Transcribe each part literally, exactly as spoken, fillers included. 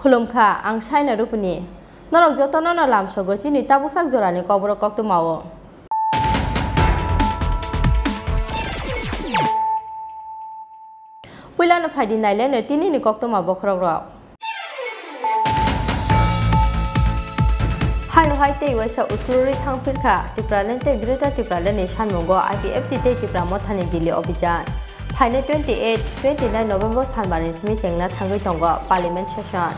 Khulumkha, ang Saina Rupini. Norok jotono no lamsogo chini tabuksak jorani kokborok koktwmao. Puilano phaidi naileno tinini koktwma bokhorokrok. Haino hai tei waisa uslurwi thangphirkha Tipraland tei Greater Tipraland ni sanmungo I P F T tei Tipra Mothani Delhi Obhijan. Phainai twenty eight, twenty nine November salmani simi chengna thangwi tongo Parliament session.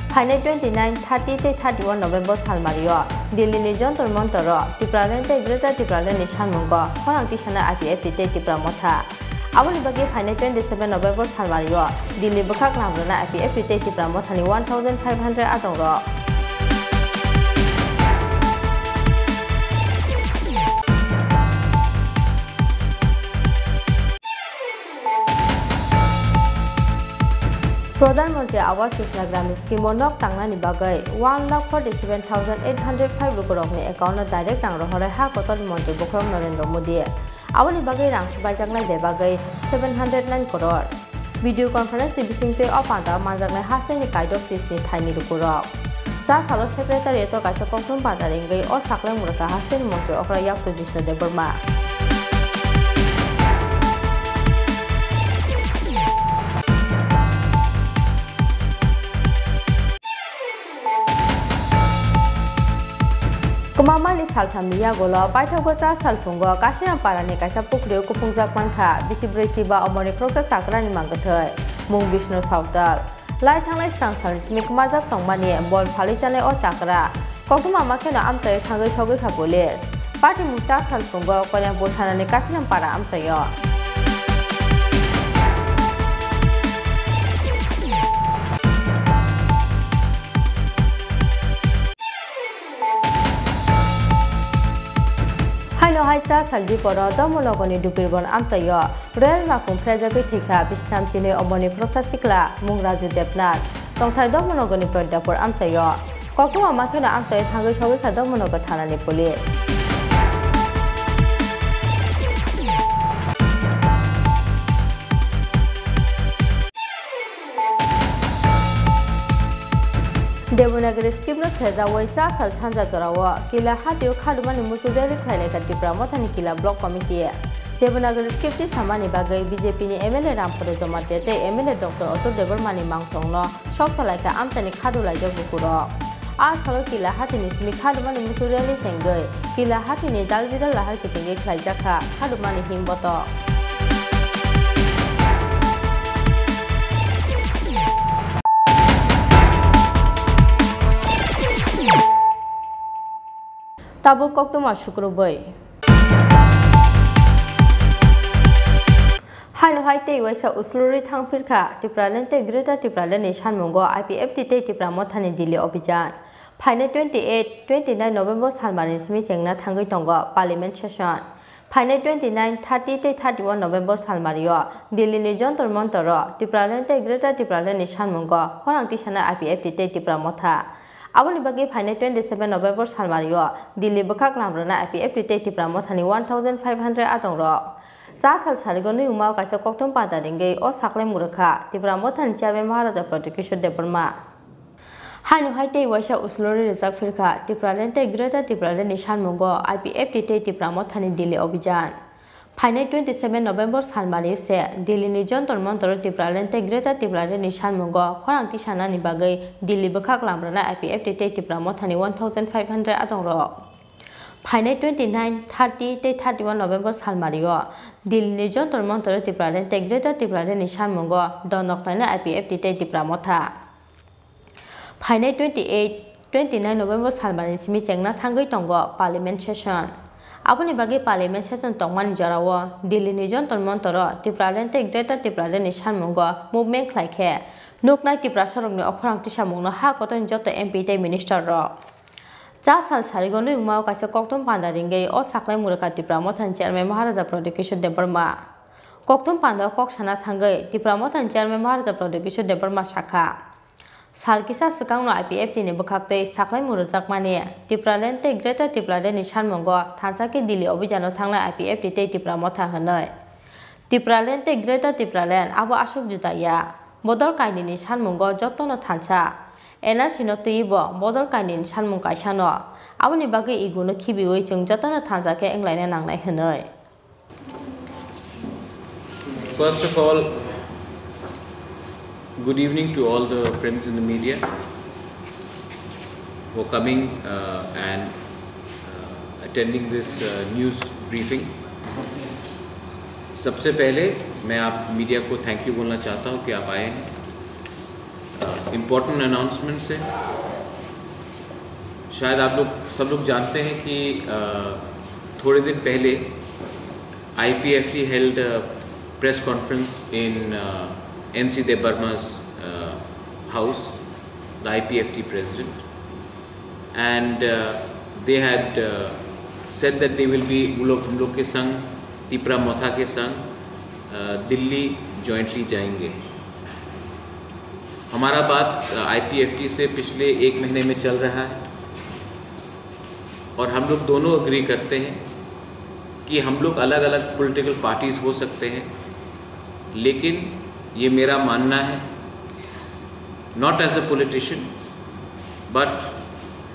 Phainai twenty nine, thirty tei thirty one November salmario Delhi ni Jantar Mantar o Tipraland tei Greater Tipraland ni sanmungo khorang tisana I P F T tei Tipra Motha. Aboni bagwi phainai twenty seven November salmario Delhi bwkhak lamrwna I P F T tei Tipra Mothani one thousand five hundred adongrok. Pradhan Mantri Awas Yojana Gramin Scheme o nok tangnani bagwi one lakh forty seven thousand eight hundred five lukurokni account o direct rang rohorwi ha kotorni Mantri Bokhorok Narendra Modi. Aboni bagwi rang swbaijaknai bebagwi seven hundred nine crore. Video conference ni bisingtwi o panda o manjaknai hasteni kaidok chisni thaini lukurok. Cha salo secretariat o kaisa kokthum panda ringwi o saklai murka hasteni montri okra yakchu Jishnu Debbarma. Kwmamani salthamni yagulo paithago cha salphungo Kasinampara ni kaisa pukhrio kuphungjak mankha bisi brwi chiba omorni khoroksa chakrani mangkwthwi mung Bishnu Sautal. Lai thangnai srang salni simi kwmajak tongmani bol phalwi chanai o chakra. Koktwma ma kheno amchaio thangwi sogwi kha police. Patimung cha salphungo Koilampur thanani Kasinampara amchaio. Haino hai cha sal diporo Dharmanagorni Dupirbon amchaio rail makhum phrajagwi thwikha bisitham chinwi omorni khoroksa sikla mung Raju Debnath, tongthai Dharmanagorni Pradyapur amchaio. Koktwma ma kheno amchaio thangwi sogwi kha Dharmanagar thanani police. Devanagari script no sejawi cha sal sanja jorao Kila hatio khadumani musu rally khlai laikha Tipra Mothani Kila Block Committee. Devanagari script tisamani bagwi B J P ni M L A Rampada Jamatia tei M L A Doctor Atul Debbarma ni mangthong no sok sa laikha amchaini khadu laijak bukurok. A salo Kila hatini simi khadumani musu rally chengwi Kila hatini dal bidal lahar kitingwi khlaijak kha khadumani himbotok. Tabuk koktwma sukrubwi. Haino hai tei waisa uslurwi thangphirkha Tipraland tei Greater Tipraland ni sanmungo I P F T tei Tipra Mothani Delhi Obhijan. Phainai twenty eight, twenty nine November salmani simi chengna thangwi tongo Parliament session. Phainai twenty nine, thirty tei thirty one November salmario Delhi ni Jantar Mantar o Tipraland tei Greater Tipraland ni sanmungo khorang tisana I P F T tei Tipra Motha. Aboni bagwi phainai twenty seven November salmario Delhi bwkhak lamrwna I P F T tei Tipra Mothani one thousand five hundred adongrok. Cha sal sarigo nwi wngmao kaisa koktwma panda ringwi o saklai murwkha Tipra Mothani Chairman Maharaja Pradyot Kishore Debbarma. Haino hai tei waisa uslurwi rijak phirkha Tipraland tei Greater Tipraland ni sanmungo I P F T tei Tipra Mothani Delhi Obhijan. Phainai twenty seven November salmani se Delhi ni Jantar Mantar o Tipraland tei Greater Tipraland ni sanmungo khorang tisanani bagwi Delhi bwkhak lamrwna I P F T tei Tipra Mothani one thousand five hundred adongrok. Phainai twenty nine, thirty tei thirty one November salmario Delhi ni Jantar Mantar o Tipraland tei Greater Tipraland ni sanmungo donok khlaina I P F T tei Tipra Motha. Phainai twenty eight, twenty nine November salmani simi chengna thangwi tongo Parliament session. Aboni bagwi Parliament session tongmani jorao Delhi ni Jantar Mantar o Tipraland tei Greater Tipraland ni sanmungo movement khlai khe nuknai Tiprasarokni okhorang tisamungno ha kotorni joto M P tei minister rok. Cha sal sarigo nwi wngmao kaisa koktwma panda ringwi o saklai murwkha Tipra Mothani Chairman Maharaja Pradyot Kishore Debbarma. Koktwma panda o kok sana thangwi Tipra Mothani Chairman Maharaja Pradyot Kishore Debbarma sakha. Sal kisa swkangno I P F T ni bwkhaktwi saklai murwkjakmani Tipraland tei Greater Tipraland ni sanmungo thansa khe Delhi obhijano thangnai I P F T tei Tipra Motha hwnwi. Tipraland tei Greater Tipraland abo aswk juda ya. Bodol kainwini sanmungo jotono thansa. N R C no twiwi bo bodol kainwini sanmung kaisano. Aboni bagwi ego no khibiwi chwng jotono thansa khe wnglaina nangnai hwnwi. First of all, good evening to all the friends in the media for coming uh, and uh, attending this uh, news briefing. सबसे पहले मैं आप मीडिया को thank you बोलना चाहता हूँ कि आप आए हैं। इम्पोर्टेंट अनाउंसमेंट्स है। शायद आप लोग सब लोग जानते हैं कि अ, थोड़े दिन पहले I P F T held a press conference in uh, N C Debbarma's uh, house, the I P F T president, and uh, they had uh, said that they will be वो लोग हम लोग के संग तिपरा मोथा के संग uh, दिल्ली जॉइंटली जाएंगे। हमारा बात आईपीएफटी से पिछले एक महीने में चल रहा है और हम लोग दोनों अग्री करते हैं कि हम लोग अलग अलग पॉलिटिकल पार्टीज हो सकते हैं, लेकिन ये मेरा मानना है, not as a politician but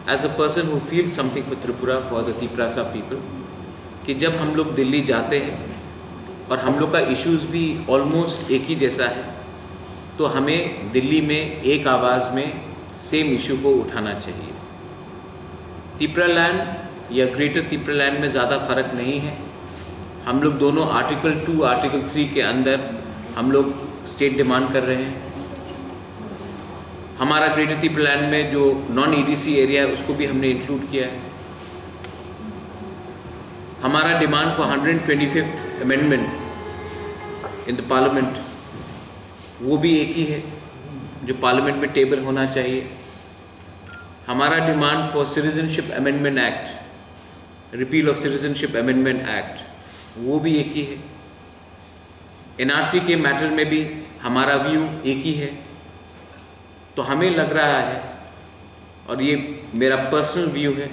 as a person who feels something for Tripura, for the Tiprasa people, कि जब हम लोग दिल्ली जाते हैं और हम लोग का इश्यूज भी ऑलमोस्ट एक ही जैसा है, तो हमें दिल्ली में एक आवाज़ में सेम इशू को उठाना चाहिए। तिपरा लैंड या ग्रेटर तिपरा लैंड में ज़्यादा फ़र्क नहीं है। हम लोग दोनों आर्टिकल टू, आर्टिकल थ्री के अंदर हम लोग स्टेट डिमांड कर रहे हैं। हमारा ग्रेटर तिपरा लैंड में जो नॉन ईडीसी एरिया है, उसको भी हमने इंक्लूड किया है। हमारा demand for hundred twenty fifth amendment in the parliament, वो भी एक ही है जो पार्लियामेंट में टेबल होना चाहिए। हमारा demand for citizenship amendment act, repeal of citizenship amendment act, वो भी एक ही है। एनआरसी के मैटर में भी हमारा व्यू एक ही है। तो हमें लग रहा है, और ये मेरा पर्सनल व्यू है,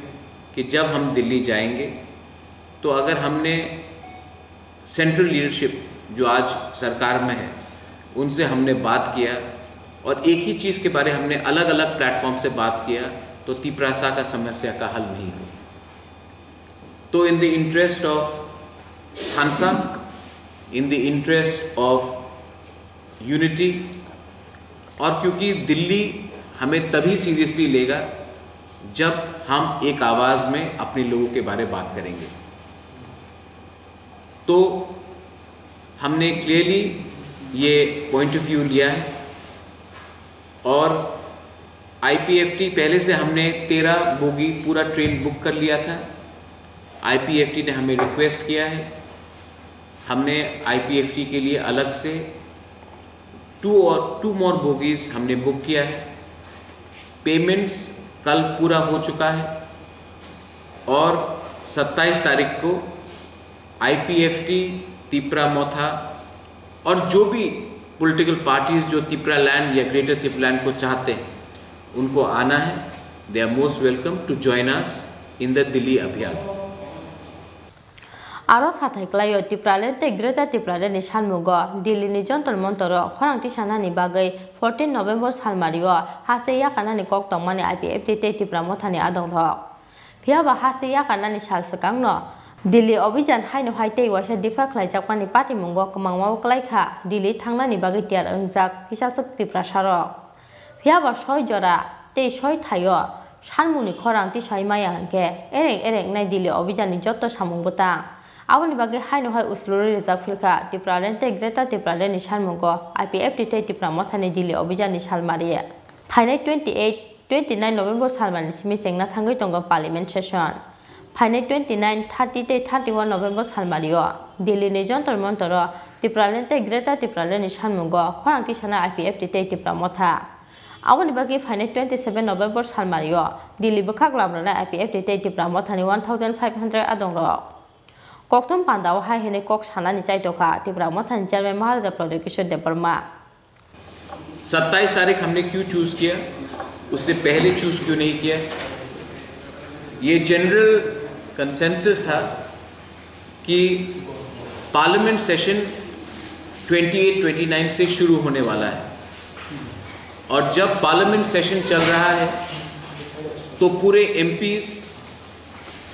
कि जब हम दिल्ली जाएंगे तो अगर हमने सेंट्रल लीडरशिप जो आज सरकार में है, उनसे हमने बात किया और एक ही चीज़ के बारे हमने अलग अलग प्लेटफॉर्म से बात किया, तो तिपरासा का समस्या का हल नहीं हो। तो in the interest of Thansa, in the interest of unity, और क्योंकि दिल्ली हमें तभी सीरियसली लेगा जब हम एक आवाज़ में अपने लोगों के बारे बात करेंगे। तो हमने क्लियरली ये पॉइंट ऑफ व्यू लिया है और आईपीएफटी पहले से हमने तेरह बोगी पूरा ट्रेन बुक कर लिया था। आईपीएफटी ने हमें रिक्वेस्ट किया है, हमने आईपीएफटी के लिए अलग से टू और टू मोर बोगीज हमने बुक किया है। पेमेंट्स कल पूरा हो चुका है और सत्ताईस तारीख को आईपीएफटी, तिपरा मोथा और जो भी पॉलिटिकल पार्टीज जो तिपरा लैंड या ग्रेटर तिपरा लैंड को चाहते हैं, उनको आना है। They are most welcome to join us in the Delhi Abhiyan. Aro sathai kwlaio Tipraland tei Greater Tipraland ni sanmungo Delhi ni Jantar Mantar o khorang tisanani bagwi fourteen November salmario haste yakarnani kok tongmani I P F T tei Tipra Mothani adongrok. Phiyaba haste yakarnani sal swkangno Delhi Abhijan haino hai tei waisa dipha khlaijakmani patimungo kwmangmao kwlaikha Delhi thangnani bagwi tiyar wngjak kisaswk Tiprasarok. Phiyaba soi jora tei soi thaio sanmungni khorang tisai maya hwnkhe ereng ereng wngnai Delhi Abhijanni jotto samung bwtang. Aboni bagwi haino hai uslurwi rijak philkha Tipraland tei Greater Tipralandni sanmungo I P F T tei Tipra Mothani Delhi Abhijanni salmari. Phainai twenty eight, twenty nine November salmani simi chengna thangwi tongo Parliament session. Phainai twenty nine, thirty tei thirty one November salmario Delhi ni Jantar Mantar o Tipraland tei Greater Tipraland ni sanmungo khorang tisana I P F T tei Tipra Motha. Aboni bagwi phainai twenty seven November salmario Delhi bwkhak lamrana I P F T tei Tipra Mothani one thousand five hundred adongrok. Kokthum pandao hai hwnwi kok sanani chaitokha Tipra Mothani Chairman Maharaja Pradyot Kishore Debbarma. सत्ताईस तारीख हमने क्यों चूज़ किया, उससे पहले चूज़ क्यों नहीं किया? ये जनरल कंसेंसस था कि parliament session twenty eight twenty nine से शुरू होने वाला है। और जब पार्लियामेंट सेशन चल रहा है तो पूरे MPs,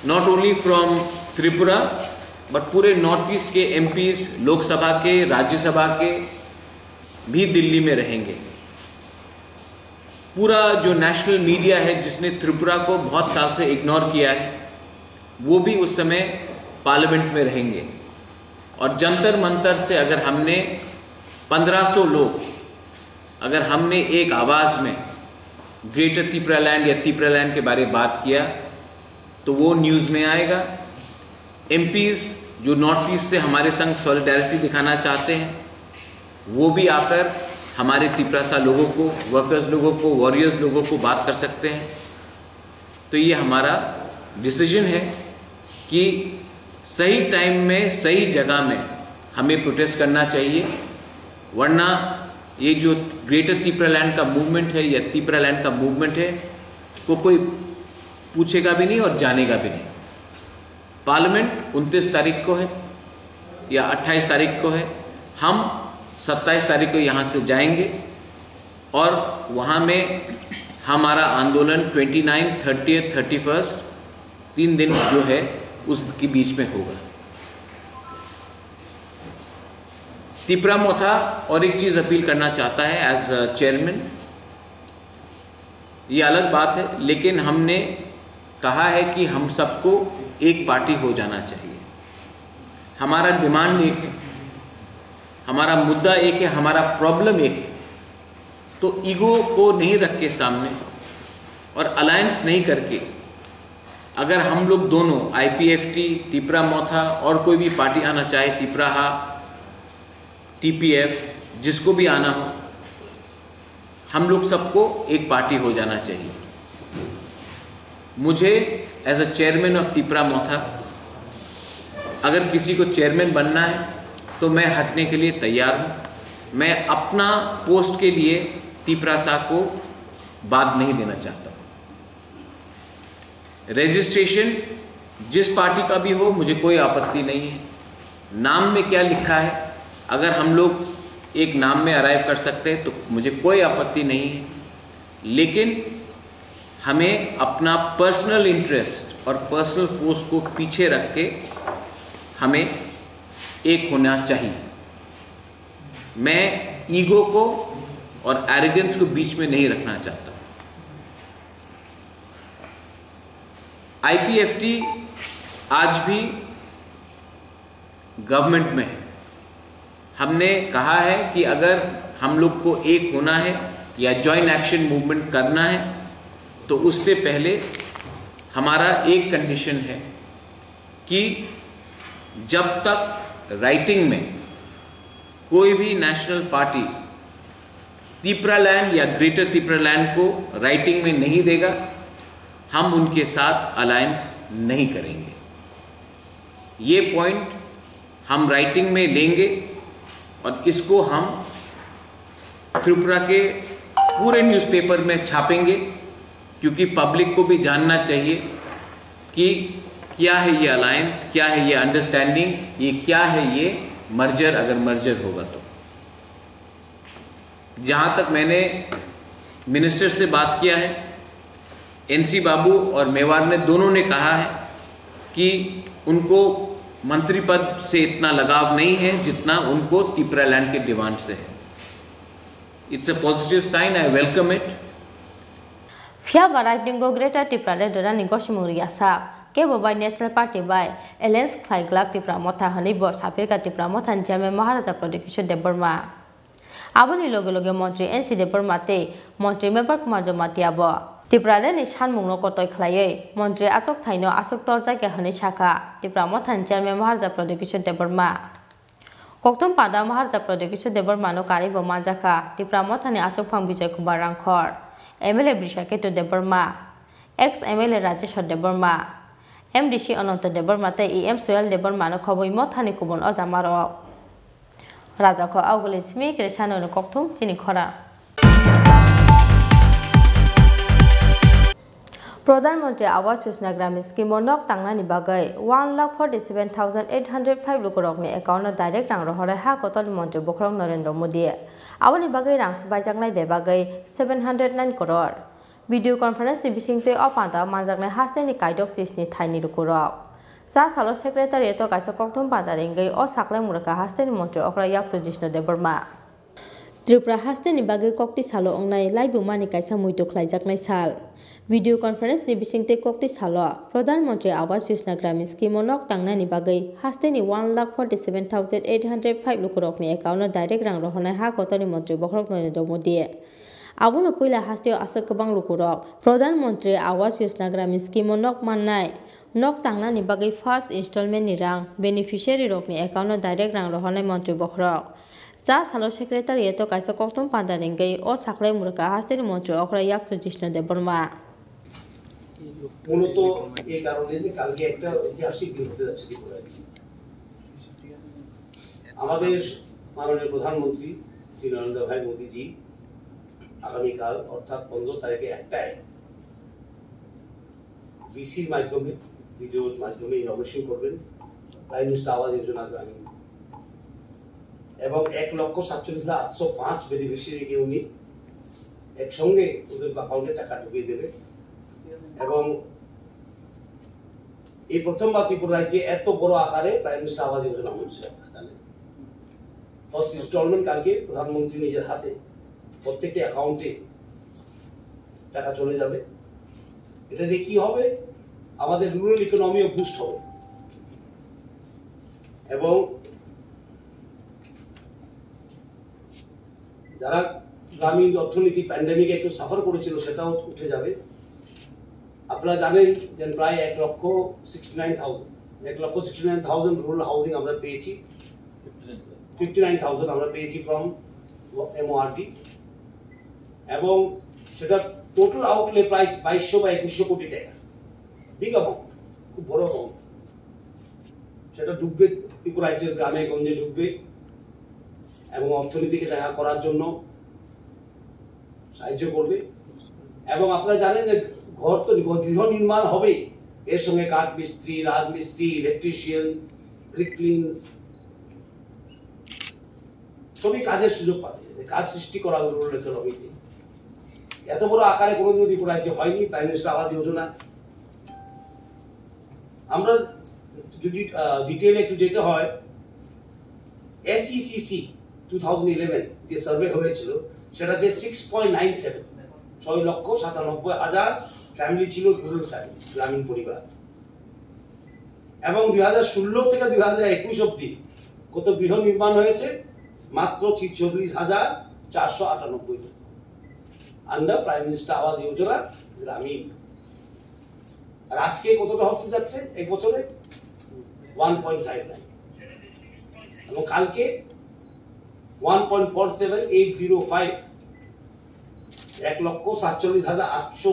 not only from Tripura but पूरे नॉर्थ ईस्ट के एमपीज, लोकसभा के, राज्यसभा के भी दिल्ली में रहेंगे। पूरा जो नेशनल मीडिया है जिसने त्रिपुरा को बहुत साल से इग्नोर किया है, वो भी उस समय पार्लियामेंट में रहेंगे। और जंतर मंतर से अगर हमने पन्द्रह सौ लोग, अगर हमने एक आवाज़ में ग्रेटर तिपरालैंड या तिपरालैंड के बारे में बात किया तो वो न्यूज़ में आएगा। एमपीज जो नॉर्थ ईस्ट से हमारे संग सॉलिडारिटी दिखाना चाहते हैं, वो भी आकर हमारे तिपरासा लोगों को, वर्कर्स लोगों को, वॉरियर्स लोगों को बात कर सकते हैं। तो ये हमारा डिसीजन है कि सही टाइम में सही जगह में हमें प्रोटेस्ट करना चाहिए, वरना ये जो ग्रेटर तिपरालैंड का मूवमेंट है या तिपरालैंड का मूवमेंट है, को कोई पूछेगा भी नहीं और जानेगा भी नहीं। पार्लियामेंट उनतीस तारीख को है या अट्ठाईस तारीख को है, हम सत्ताईस तारीख को यहाँ से जाएंगे और वहाँ में हमारा आंदोलन twenty nine, thirtieth, thirty first, तीन दिन जो है उसके बीच में होगा। तिपरा मोथा और एक चीज़ अपील करना चाहता है एज अ चेयरमैन, ये अलग बात है, लेकिन हमने कहा है कि हम सबको एक पार्टी हो जाना चाहिए। हमारा डिमांड एक है, हमारा मुद्दा एक है, हमारा प्रॉब्लम एक है। तो ईगो को नहीं रख के सामने और अलायंस नहीं करके अगर हम लोग दोनों, आईपीएफटी, तिपरा मोथा और कोई भी पार्टी आना चाहे, तिपराहा, टीपीएफ, जिसको भी आना हो, हम लोग सबको एक पार्टी हो जाना चाहिए। मुझे as a chairman of Tipra Motha, अगर किसी को चेयरमैन बनना है तो मैं हटने के लिए तैयार हूँ। मैं अपना पोस्ट के लिए तिपरासा को बाद नहीं देना चाहता हूँ। रजिस्ट्रेशन जिस पार्टी का भी हो, मुझे कोई आपत्ति नहीं है। नाम में क्या लिखा है, अगर हम लोग एक नाम में अराइव कर सकते हैं तो मुझे कोई आपत्ति नहीं है, लेकिन हमें अपना पर्सनल इंटरेस्ट और पर्सनल पोस्ट को पीछे रख के हमें एक होना चाहिए। मैं ईगो को और एरोगेंस को बीच में नहीं रखना चाहता। आईपीएफटी आज भी गवर्नमेंट में है। हमने कहा है कि अगर हम लोग को एक होना है या जॉइंट एक्शन मूवमेंट करना है, तो उससे पहले हमारा एक कंडीशन है कि जब तक राइटिंग में कोई भी नेशनल पार्टी तिपरालैंड या ग्रेटर तिपरालैंड को राइटिंग में नहीं देगा, हम उनके साथ अलायंस नहीं करेंगे। ये पॉइंट हम राइटिंग में लेंगे और इसको हम त्रिपुरा के पूरे न्यूज़पेपर में छापेंगे, क्योंकि पब्लिक को भी जानना चाहिए कि क्या है ये अलायंस, क्या है ये अंडरस्टैंडिंग, ये क्या है, ये मर्जर, अगर मर्जर होगा तो। जहाँ तक मैंने मिनिस्टर से बात किया है, एनसी बाबू और मेवार ने, दोनों ने कहा है कि उनको मंत्री पद से इतना लगाव नहीं है जितना उनको तिपरालैंड के डिमांड से है। It's a positive sign, I welcome it. Phiya ba raidingo Greater Tipraland rwnani gosimung riyasa kebo bai National Party bai alliance khlai glak Tipra Motha hwnwi bo sapirka Tipra Mothani Chairman Maharaja Pradyot Kishore Debbarma. Aboni loge loge Montri N C Debbarma tei Montri Mevar Kumar Jamatia bo Tipralandni sanmungno kotoi khlaiwi Montri achuk thaino achuk torjakya hwnwi sakha Tipra Mothani Chairman Maharaja Pradyot Kishore Debbarma. Kokthum panda Maharaja Pradyot Kishore Debbarmano karwi bo manjakha Tipra Mothani achukphang Bijoy Kumar Rangkhor, M L A Brishaketu Debbarma, ex M L A Rajeshwar Debbarma, M D C Ananta Debbarma tei E M Soyal Debbarmano khobwi Mothani kubun ojamarok. Rajakho Auguli Chimi Kre Sanono Kokthum chini khorang. Pradhan Mantri Awas Yojana Gramin Scheme o nok tangnani bagwi one lakh forty seven thousand eight hundred five lukurokni account o direct rang rohornai ha kotorni Mantri Bokhorok Narendra Modi. Aboni bagwi rang swbaijaknai bebagwi seven hundred nine crore. Video conference ni bisingtwi o panda o manjaknai hasteni kaidok chisni thaini lukurok. Cha salo secretariat o kaisa kokthum panda ringwi o saklai muraka hasteni Mantri okra yakchu Jishnu Debbarma. Tripura hasteni bagwi kokti salo wngnai laibumani kaisa muitu khlaijaknai sal. Video conference ni bisingtwi kokti salo Pradhan Mantri Awas Yojana Gramin Scheme o nok tangnani bagwi hasteni one lakh forty seven thousand eight hundred five lukurokni account o direct rang rohornai ha kotorni Mantri Bokhorok Narendra Modi. Abono puila hasteo aswk kwbang lukurok Pradhan Mantri Awas Yojana Gramin Scheme o nok mannai. Nok tangnani bagwi first installment ni rang beneficiary rokni account o direct rang rohornai Mantri Bokhorok. Cha salo secretariat o kaisa kokthum panda ringwi o saklai muraka hasteni Mantri okra yakchu Jishnu Debbarma. মূলত এই কারণে যে কালকে একটা ঐতিহাসিক দিন হতে যাচ্ছে ত্রিপুরায়। আমাদের মাননীয় প্রধানমন্ত্রী শ্রী নরেন্দ্র ভাই মোদীজি আগামীকাল অর্থাৎ পনেরো তারিখে একটায় ভিসির মাধ্যমে, ভিডিওর মাধ্যমে ইনগরেশন করবেন প্রাইম মিনিস্টার আবাস যোজনা গ্রামীণ, এবং এক লক্ষ সাতচল্লিশ হাজার আটশো পাঁচ বেনিফিশিয়ারিকে উনি একসঙ্গে ওদের অ্যাকাউন্টে টাকা ঢুকিয়ে দেবে। এবং এই প্রথমবার ত্রিপুরা রাজ্যে এত বড় আকারে প্রাইম মিনিস্টার আবাস যোজনা হচ্ছে, আপনারা জানেন। ফার্স্ট ইনস্টলমেন্ট কালকে প্রধানমন্ত্রী নিজের হাতে প্রত্যেকটা অ্যাকাউন্টে টাকা চলে যাবে। এটা দিয়ে কি হবে? আমাদের রুরাল ইকোনমিও বুস্ট হবে। এবং যারা গ্রামীণ অর্থনীতি প্যান্ডেমিকে একটু সাফার করেছিল, সেটাও উঠে যাবে। আপনারা জানেন যে প্রায় এক লক্ষ সিক্সটি নাইন থাউজেন্ড, এক লক্ষ sixty nine thousand rural housing আমরা পেয়েছি। ফিফটি নাইন থাউজেন্ড আমরা পেয়েছি ফ্রম এমওআরডি, এবং সেটা টোটাল আউটলে প্রায় বাইশশো বা একুশশো কোটি টাকা। বিগ অ্যামাউন্ট, খুব বড় অ্যামাউন্ট। সেটা ঢুকবে ত্রিপুরা রাজ্যের গ্রামে গঞ্জে ঢুকবে এবং অর্থনীতিকে জায়গা করার জন্য সাহায্য করবে। এবং আপনারা জানেন যে ঘর তো, ঘর, গৃহ নির্মাণ হবে, এর সঙ্গে কাঠ মিস্ত্রি, রাজমিস্ত্রি, ইলেকট্রিশিয়ান, ব্রিকলিনস, সবই কাজের সুযোগ পাবে, কাজ সৃষ্টি করা হবে রুরাল ইকোনমিতে। এত বড় আকারে কোনোদিনও ত্রিপুরা রাজ্যে হয়নি প্রাইম মিনিস্টার আবাস যোজনা। আমরা যদি ডিটেইলে একটু যেতে হয়, এসইসিসি টু থাউজেন্ড ইলেভেন যে সার্ভে হয়েছিল, সেটাতে সিক্স পয়েন্ট নাইন সেভেন, ছয় লক্ষ সাতানব্বই হাজার ফ্যামিলি ছিল, রুরাল ফ্যামিলি, গ্রামীণ পরিবার। এবং দুই হাজার ষোলো থেকে দুই হাজার একুশ অবধি কত গৃহ নির্মাণ হয়েছে? মাত্র ছিচল্লিশ হাজার চারশো আটানব্বই, আন্ডার প্রাইম মিনিস্টার আবাস যোজনা গ্রামীণ। আর আজকে কতটা হতে যাচ্ছে এক বছরে? ওয়ান পয়েন্ট ফাইভ নাইন, এবং কালকে one point four seven eight zero five, এক লক্ষ সাতচল্লিশ হাজার আটশো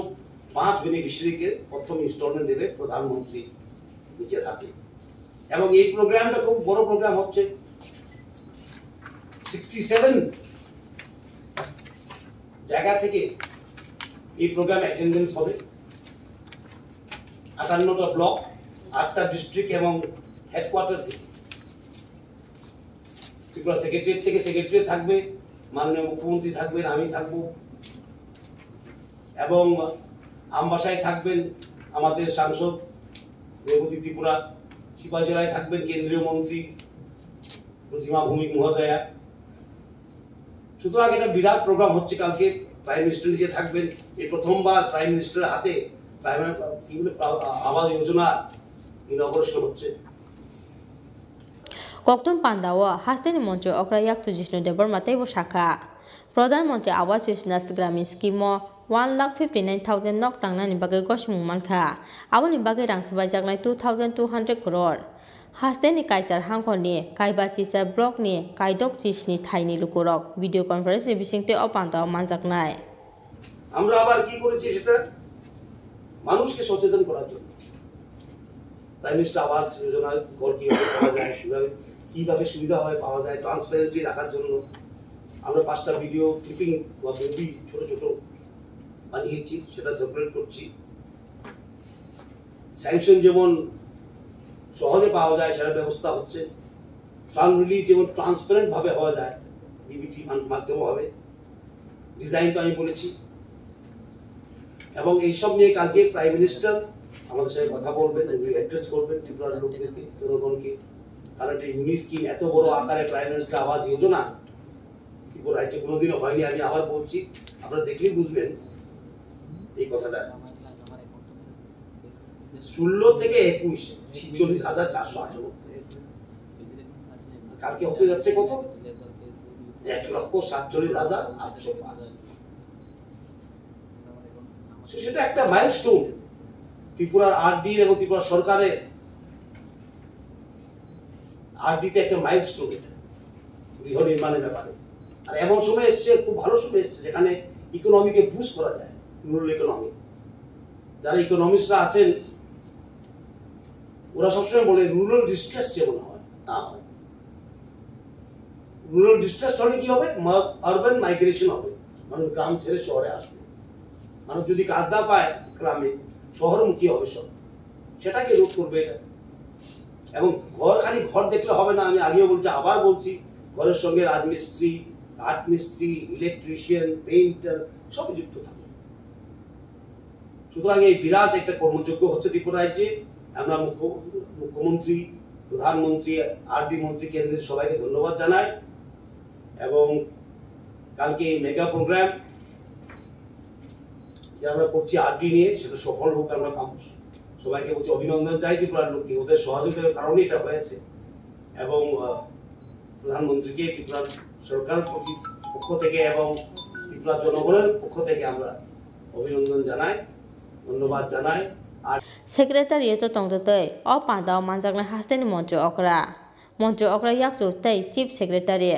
পাঁচ বেনিফিশিয়ারিকে প্রথম ইনস্টলমেন্ট দেবে প্রধানমন্ত্রী নিজের হাতে। এবং এই প্রোগ্রামটা খুব বড় প্রোগ্রাম হচ্ছে, সিক্সটি সেভেন জায়গা থেকে এই প্রোগ্রাম অ্যাটেন্ডেন্স হবে, আটান্নটা ব্লক, আটটা ডিস্ট্রিক্ট এবং হেডকোয়ার্টার থেকে। ত্রিপুরা সেক্রেটারিয়েট থেকে সেক্রেটারি থাকবে, মাননীয় মুখ্যমন্ত্রী থাকবেন, আমি থাকব, এবং আমবাসায় থাকবেন আমাদের সাংসদ রেবতী ত্রিপুরা, সিপাহীজলায় থাকবেন কেন্দ্রীয় মন্ত্রী প্রতিমা ভৌমিক মহোদয়া। সুতরাং একটা বিরাট প্রোগ্রাম হচ্ছে কালকে। প্রাইম মিনিস্টার নিজে থাকবেন, এই প্রথমবার প্রাইম মিনিস্টারের হাতে প্রাইম, কি বলে, আ-, আবাস যোজনা ইনগরেশন হচ্ছে। Kokthum panda o hasteni Mantri okra yakchu Jishnu Debbarma teibo sakha, Pradhan Mantri Awas Yojana Gramin Scheme o one lakh fifty nine thousand nok tangnani bagwi gosimung mankha. Aboni bagwi rang swbaijaknai two thousand two hundred crore. Hasteni Kaichar hangkhorni Kaibachisa blockni kaidok chisni thaini lukurok video conference ni bisingtwi o panda o manjaknai. আমরা আবার কি করেছি সেটা মানুষকে সচেতন করার জন্য। Prime minister আবাস যোজনার ঘর কিভাবে পাওয়া যায়, কিভাবে, কিভাবে সুবিধা হয় পাওয়া যায়, ট্রান্সপারেন্সি রাখার জন্য আমরা পাঁচটা ভিডিও ক্লিপিং বা মুভি ছোট ছোট বানিয়েছি, সেটা সার্কুলেট করছি। স্যাংশন যেমন সহজে পাওয়া যায়, সেটা ব্যবস্থা হচ্ছে। ফান্ড রিলিজ যেমন ট্রান্সপারেন্ট ভাবে হওয়া যায়, ডিবিটি ফান্ড মাধ্যমে হবে, ডিজাইন তো আমি বলেছি। এবং এইসব নিয়ে কালকে প্রাইম মিনিস্টার আমাদের সঙ্গে কথা বলবেন, উনি অ্যাড্রেস করবেন ত্রিপুরার লোকদেরকে, জনগণকে। কারণ একটা ইউনিক স্কিম, এত বড় আকারে প্রাইম মিনিস্টার আবাস যোজনা ত্রিপুরা রাজ্যে কোনোদিনও হয়নি। আমি আবার বলছি, আপনারা দেখলেই বুঝবেন এই কথাটা। ষোলো থেকে একুশ, ছিচল্লিশ হাজার চারশো আঠারো। কালকে হতে যাচ্ছে কত? এক লক্ষ সাতচল্লিশ হাজার আটশো পাঁচ। So, সেটা একটা মাইলস্টোন ত্রিপুরার আরডি এবং ত্রিপুরা সরকারের আরডিতে একটা মাইলস্টোন এটা, গৃহ নির্মাণের ব্যাপারে। আর এমন সময় এসছে, খুব ভালো সময় এসছে, যেখানে ইকোনমিকে বুস্ট করা যায়, রুরাল ইকোনমি। যারা ইকোনমিস্টরা আছেন, ওরা সবসময় বলে রুরাল ডিস্ট্রেস যেমন হয়, তা হয়। রুরাল ডিস্ট্রেস হলে কি হবে? আরবান মাইগ্রেশন হবে, মানুষ গ্রাম ছেড়ে শহরে আসবে। মানুষ যদি কাজ না পায় গ্রামে, শহরমুখী হবে সব। সেটাকে রোধ করবে এটা। এবং ঘর, খালি ঘর দেখলে হবে না, আমি আগেও বলছি, আবার বলছি, ঘরের সঙ্গে রাজমিস্ত্রি, কাঠমিস্ত্রি, ইলেকট্রিশিয়ান, পেইন্টার সব যুক্ত থাকে। সুতরাং এই বিরাট একটা কর্মযজ্ঞ হচ্ছে ত্রিপুরা রাজ্যে। আমরা মুখ্য-, মুখ্যমন্ত্রী, প্রধানমন্ত্রী, আরডি মন্ত্রী, কেন্দ্রের সবাইকে ধন্যবাদ জানাই। এবং কালকে এই মেগা প্রোগ্রাম যে আমরা করছি আরডি নিয়ে, সেটা সফল হোক। আমরা কাম-, সবাইকে বলছি অভিনন্দন জানাই ত্রিপুরার লোককে, ওদের সহযোগিতার কারণে এটা হয়েছে। এবং, আহ, প্রধানমন্ত্রীকে ত্রিপুরা সরকার প্রতি-, পক্ষ থেকে এবং ত্রিপুরা জনগণের পক্ষ থেকে আমরা অভিনন্দন জানাই, ধন্যবাদ জানাই। আর Secretariat-o tongtwtwi o pandao manjaknai hasteni montri okra, montri okra yakchu tei Chief Secretary,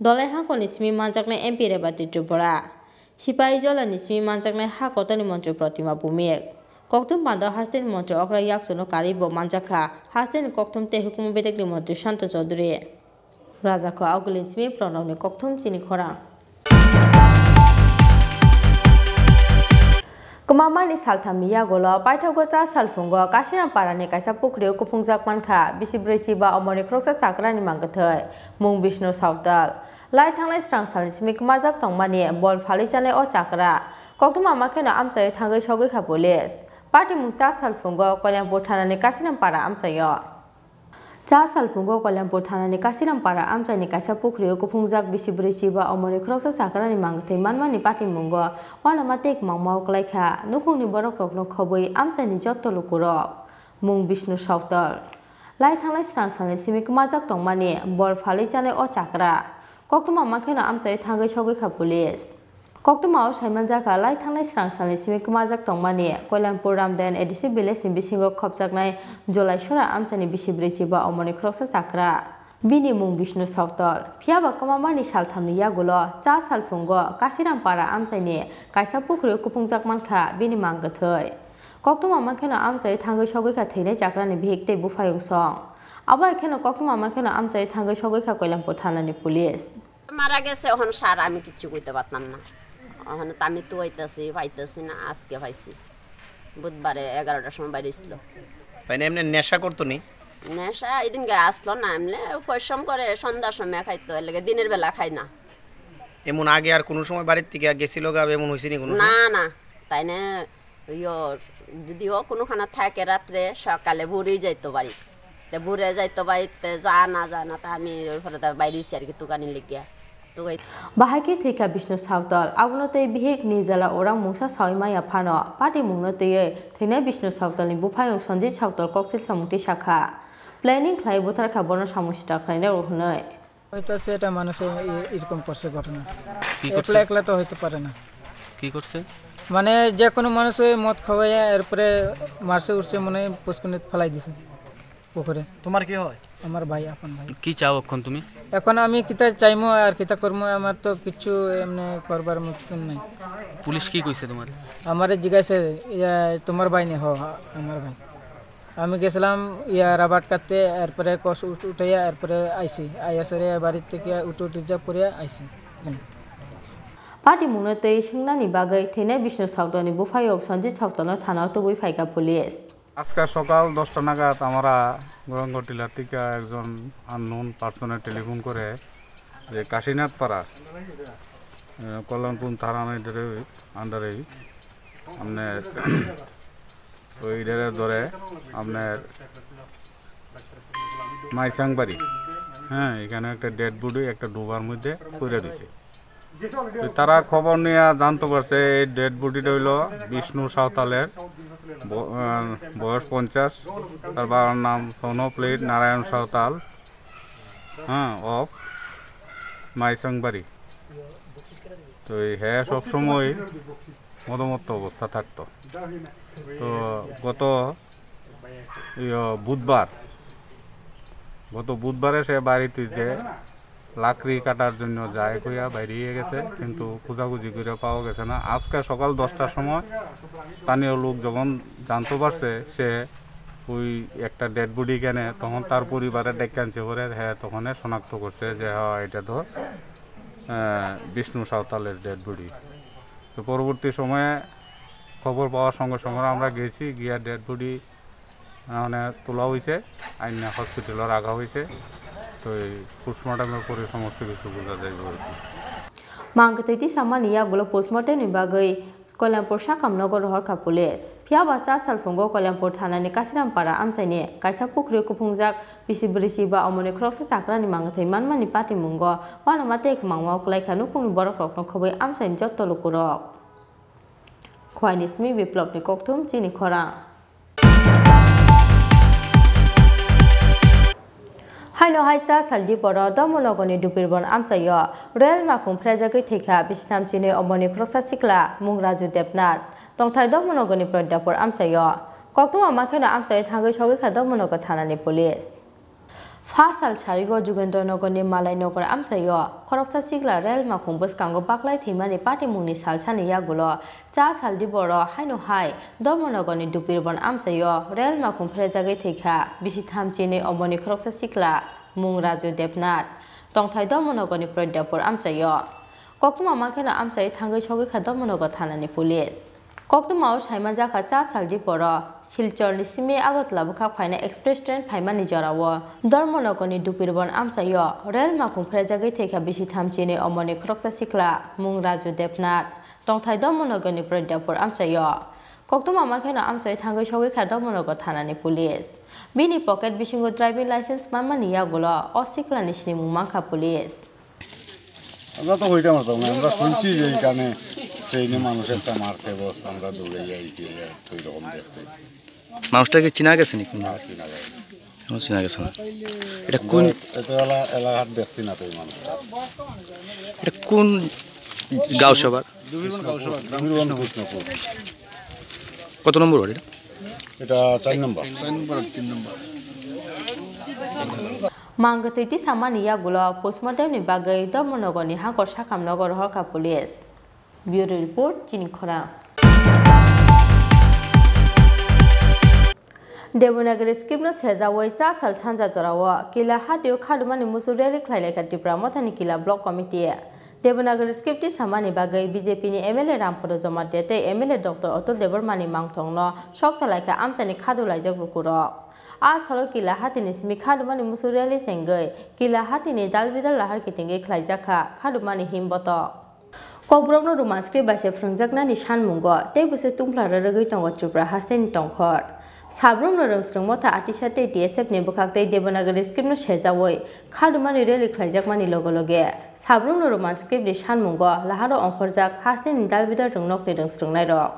Dolai Hangkoni simi manjaknai M P Rebati Tripura, Sipaijolani simi manjaknai ha kotorni montri Protima Bhumik, kokthum pandao hasteni montri okra yakchuno karwi bo manjakha hasteni kokthum tei hukumu bedekni montri Shanto Chaudhury. Rajakho Augulin simi pronokni kokthum chini khorang. Kwmamani salthamni yagulo paithago cha salphungo Kasinampara ni kaisa pukhri o kuphungjak mankha bisi brwi chiba omorni khoroksa chakrani mangkwthwi mung Bishnu Sautal. Lai thanglai srang salni simi kwmajak tongmani bol phalwi chanai o chakra koktwma makheno amchai thangwi sogwi kha police. Patimung cha salphungo Koilampur thanani Kasinampara amchaio. Cha salphungo Koilampur thanani Kasirampara amchaini kaisa pukhrio kuphungjak bisi brwi chiba omorni khoroksa chakrani mangthwi manmani patimungo uanama tei kwmangmao kwlaikha. Nukhungni borokrokno khobwi amchaini jotto lukurok mung Bishnu Sautal. Lai thanglai srang salni simi kwmajak tongmani bol phalwi chanai o chakra. Koktwma makheno amchai thangwi sogwi kha police. Koktwmao saimanjakha, lai thanglai srang salni simi kwmajak tongmani Koilampur Ramdayan A D C village ni bisingo khopjaknai Jolaisora amchaini bisi brwi chiba omorni khoroksa chakra. Bini mung Bishnu Sautal. Phiyaba kwmamani salthamni yagulo cha salphungo Kasirampara amchaini kaisa pukhrio kuphungjak mankha bini mangkwthwi. Koktwma mankheno amchai thangwi sogwi kha thwinai chakrani bihik tei buphayung song. Abo hai kheno koktwma mankheno amchai thangwi sogwi kha Koilampur thanani police. মারা গেছে, এখন স্যার আমি কিচ্ছু কইতে পারতাম না। এখন তো আমি তো আইতাছি, পাইতাছি না, আজকে পাইছি। বুধবারে এগারোটার সময় বাইরে ছিল। মানে এমনি নেশা করতো নি? নেশা এদিনকে আসলো না, এমনি পরিশ্রম করে সন্ধ্যার সময় খাইতো, এর লাগি দিনের বেলা খাই না। এমন আগে আর কোনো সময় বাড়ির থেকে গেছিল গা, এমন হয়েছে নি কোনো সময়? না, না, তাই না। ইয়ো, যদিও কোনোখানে থাকে রাত্রে, সকালে ভোরেই যাইতো বাড়ি। তে ভোরে যাইতো বাড়িতে, যা না যায় না, তা আমি ওই ঘরে বাইরে হইছি আর কি, তুকানি লেগে। তুকাই Bahai khe thwikha Bishnu Sautal. Abono tei bihik Nirjala Orang mungsa saui maya phano, patimungno twiwi thwinai Bishnu Sautalni buphayung Sanjit Sautal koksil samung twi sakha. Planning khlai butharkha bono samung sitra khlainai rw hwnwi. হয়তো আছে এটা মানুষে এ-, এরকম করছে ঘটনা। কি করছে? একলা একলা তো হইতে পারে না। কি করছে? মানে যে কোনো মানুষ ওই মদ খাওয়াইয়া এরপরে মারছে উঠছে মনে হয় পুষ্কুনিত ফেলাই দিছে পুকুরে। তোমার কি হয়? আমার ভাই, আপন ভাই। কি চাও এখন তুমি? এখন আমি কিতা চাইমু আর কিতা করমু, আমার তো কিচ্ছু এমনি করবার মতন নাই। পুলিশ কি কইছে তোমার? আমারে জিজ্ঞাসা, ইয়া, তোমার ভাই নি? হ, আমার ভাই। আমি গেছিলাম ইয়া রাবার কাটতে, এরপরে কষ উঠ-, উঠাইয়া এরপরে আইছি, আইয়া সেরে বাড়ি থেকে উঠে উঠে যা পড়ে আইছি। Patimungno tei swngnani bagwi thwinai Bishnu Sautalni buphayok Sanjit Sautalno thanao tubui phaikha police. আজকে সকাল দশটা নাগাদ আমরা গৌরাঙ্গ টিলা থেকে একজন আননোন পার্সনে টেলিফোন করে যে কাশীনাথ পাড়া, আহ, কল্যাণপুর থানার আন্ডারে, আন্ডারে আপনার ওই ইডারে ধরে আপনার মাইসাংবাড়ি, হ্যাঁ, এখানে একটা ডেড বডি একটা ডোবার মধ্যে পড়ে রয়েছে। তো তারা খবর নিয়ে জানতে পারছে এই ডেড বডিটা হইলো বিষ্ণু সাঁওতালের, ব-, আহ, বয়স পঞ্চাশ, তার বাবার নাম সনপ্লেট নারায়ণ সাঁওতাল, হ্যাঁ, অফ মাইসাংবাড়ি। তো এই হ্যাঁ সবসময় মদমত্ত অবস্থা থাকতো। তো গত, ইয়ো, বুধবার, গত বুধবারে সে বাড়িতে যে লাকড়ি কাটার জন্য যায় কইয়া বাইরে গেছে, কিন্তু খোঁজাখুঁজি করে পাওয়া গেছে না। আজকে সকাল দশটার সময় স্থানীয় লোক যখন জানতে পারছে সে ওই একটা ডেড বডি কেনে, তখন তার পরিবারের ডেকে আনছে পরে, হ্যাঁ, তখন শনাক্ত করছে যে হ্যাঁ, এটা তো, আহ, বিষ্ণু সাঁওতালের ডেড বডি। তো পরবর্তী সময়ে খবর পাওয়ার সঙ্গে সঙ্গে আমরা গেছি, গিয়া ডেড বডি মানে তোলা হয়েছে, আইনা হসপিটালে রাখা হয়েছে। তো এই পোস্টমর্টমের পরে সমস্ত কিছু বোঝা যাইব আর কি। Mang kwtwi tisamani yagulo postmortem ni bagwi Koilampur sakam nogo rohorkha police. Phiya ba cha salphungo Koilampur thanani Kasirampara amchaini kaisa pukhrio kuphungjak bisi brisi ba omoni khoroksa chakrani mang kwthwi manmani patimungo uanama tei kwmangma kwlaikha nukhungni borokrokno khobwi amchaini jotto lukurok. Khwaini simi Biplopni kokthum chini khorang. Haino hai cha sal diporo Dharmanagorni Dupirbon amchaio rel makhung phrajagwi thwikha bisitham chinwi omoni khoroksa sikla mung Raju Debnath, tongthai Dharmanagorni Pradyapur amchaio. Koktwma makheno amchaio thangwi sogwikha Dharmanagar thanani police. Pha sal sarigo Jugendra Nagarni Malai Nagar amchaio khoroksa sikla rel makhung bwskango baklai thwimani patimungni salsani yagulo cha sal diboro haino hai Dharmanagarni Dupirbon amchaio rel makhung pherejagwi thwikha bisi thamchinwi omoni khoroksa sikla mung Raju Debnath, tongthai Dharmanagarni Pradyapur amchaio. Koktwma makheno amchai thangwi sogwikha Dharmanagar thanani police. Koktwmao saimanjakha cha saldi poro Silchorni simi Agartala bwkhak phaina express train phaimani jorao Dharmanagarni Dupirbon amchaio rel makhung pherjagwi thwikha bisi thamchinwi omoni khoroksa sikla mung Raju Debnath, tongthai Dharmanagarni Pradyapur amchaio. Koktwma makheno amchai thangwi sogwikha Dharmanagar thanani police. Bini pocket bisingo driving license manmani yagulo o siklani sinimung mankha police. আমরা তো হইতে পারতাম না, আমরা শুনছি যে এইখানে ট্রেনে মানুষ একটা মারছে, বস, আমরা দৌড়ে যাই, যে ওই রকম দেখতে। মানুষটাকে চিনা গেছে নাকি? না, চিনা যায় না। এখনো চিনা গেছে না। এটা কোন আমরা এত এলা-, এলাকার দেখছি না তো এই মানুষটা। এটা কোন গাঁও সভার? দুবিরবন গাঁও সভা, দুবিরবন কৃষ্ণপুর। কত নম্বর ওয়ার্ড এটা? এটা চার নম্বর। চার নম্বর আর তিন নম্বর। Mang kwtwi tisamani yagulo postmortem ni bagwi Dharmanagarni Hakor sakam nogo rohorkha police. Bureau report, chini khorang. Devanagari script no sejawi cha sal sanja jorao Kila hatio khadumani musu rally khlailaikha Tipra Mothani Kila Block Committee. Devanagari script tisamani bagwi B J P ni M L A Rampada Jamatia tei M L A Doctor Atul Debbarmani mangthongno sok salaikha amchaini khadu laijak lukurok. A salo Kila hatini simi khadumani musu rally chengwi Kila hatini dalbidal lahar kitingwi khlaijakha khadumani himbotok. Kokborokno Roman script bai se phwrwngjaknani sanmungo tei bwswk tungphla rwrwgwi tongo Tripura hasteni tongkhor. Sabrumno Rwngsrwng Motha Atisa tei T S F ni bwkhak tei Devanagari script no sejawi khadumani rally khlaijakmani loge loge sabrumno Roman script ni sanmungo laharo ongkhorjak hasteni dalbidal rwngnokni rwngsrwngnairok.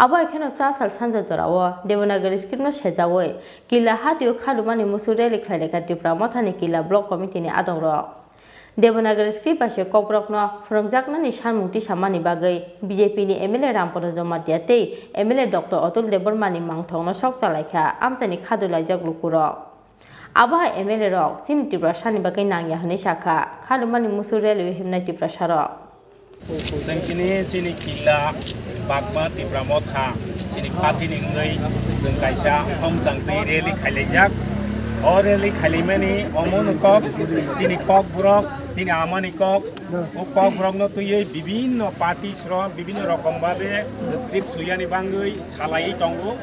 Abo hai kheno cha sal sanja jorao Devanagari script no sejawi Kila hatio khadumani musu rally khlailaikha Tipra Mothani Kila Block Committee ni adongrok. Devanagari script bai se kokborokno phwrwngjaknani sanmung tisamani bagwi B J P ni M L A Rampada Jamatia tei M L A Doctor Atul Debbarmani mangthokno sok chalaikha amchaini khadu laijak lukurok. Abo hai M L A rok chini Tiprasani bagwi nangya hwnwi sakha khadumani musu rally o himnai Tiprasarok. Chwng tini chini Killa Bagma Tipra Motha chini party ni wngwi chwng kaisa homchang twi rally khailaijak. O rally khailaimani omo no kok chini kokborok, chini amani kok. O kokborokno twiwi bibinno party srok bibinno rokom babe script suyani bangwi salaiwi tongo.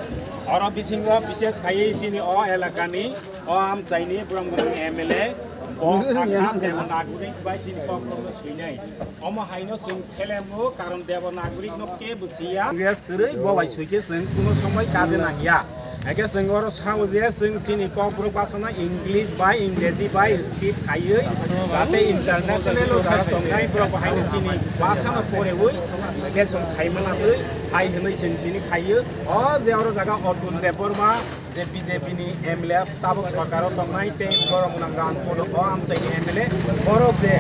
Oro bisingo bises khaiwi chini o elakani o amchaini borok gwnang M L A bo sakha Devanagari bai chini kokrokno swinai. Omo haino chwng selengo, karon Devanagari no kebo siya. Yes, kwrwi bo bai swikhe chwng kuno somoi kaje nangya. Eke chwng oro sao je chwng chini kokborok basana English bai, Ingreji bai skip khaiwi, jate international o jara tongnai borok bo haino chini basano porewi bisleshon khaimana twi hai hwnwi chwng tini khaiyo. O je oro jaga Atul Debbarma, je B J P ni M L A tabuk sorkaro tongnai, tei borok gwnang Rampada o amchaini M L A, borok je,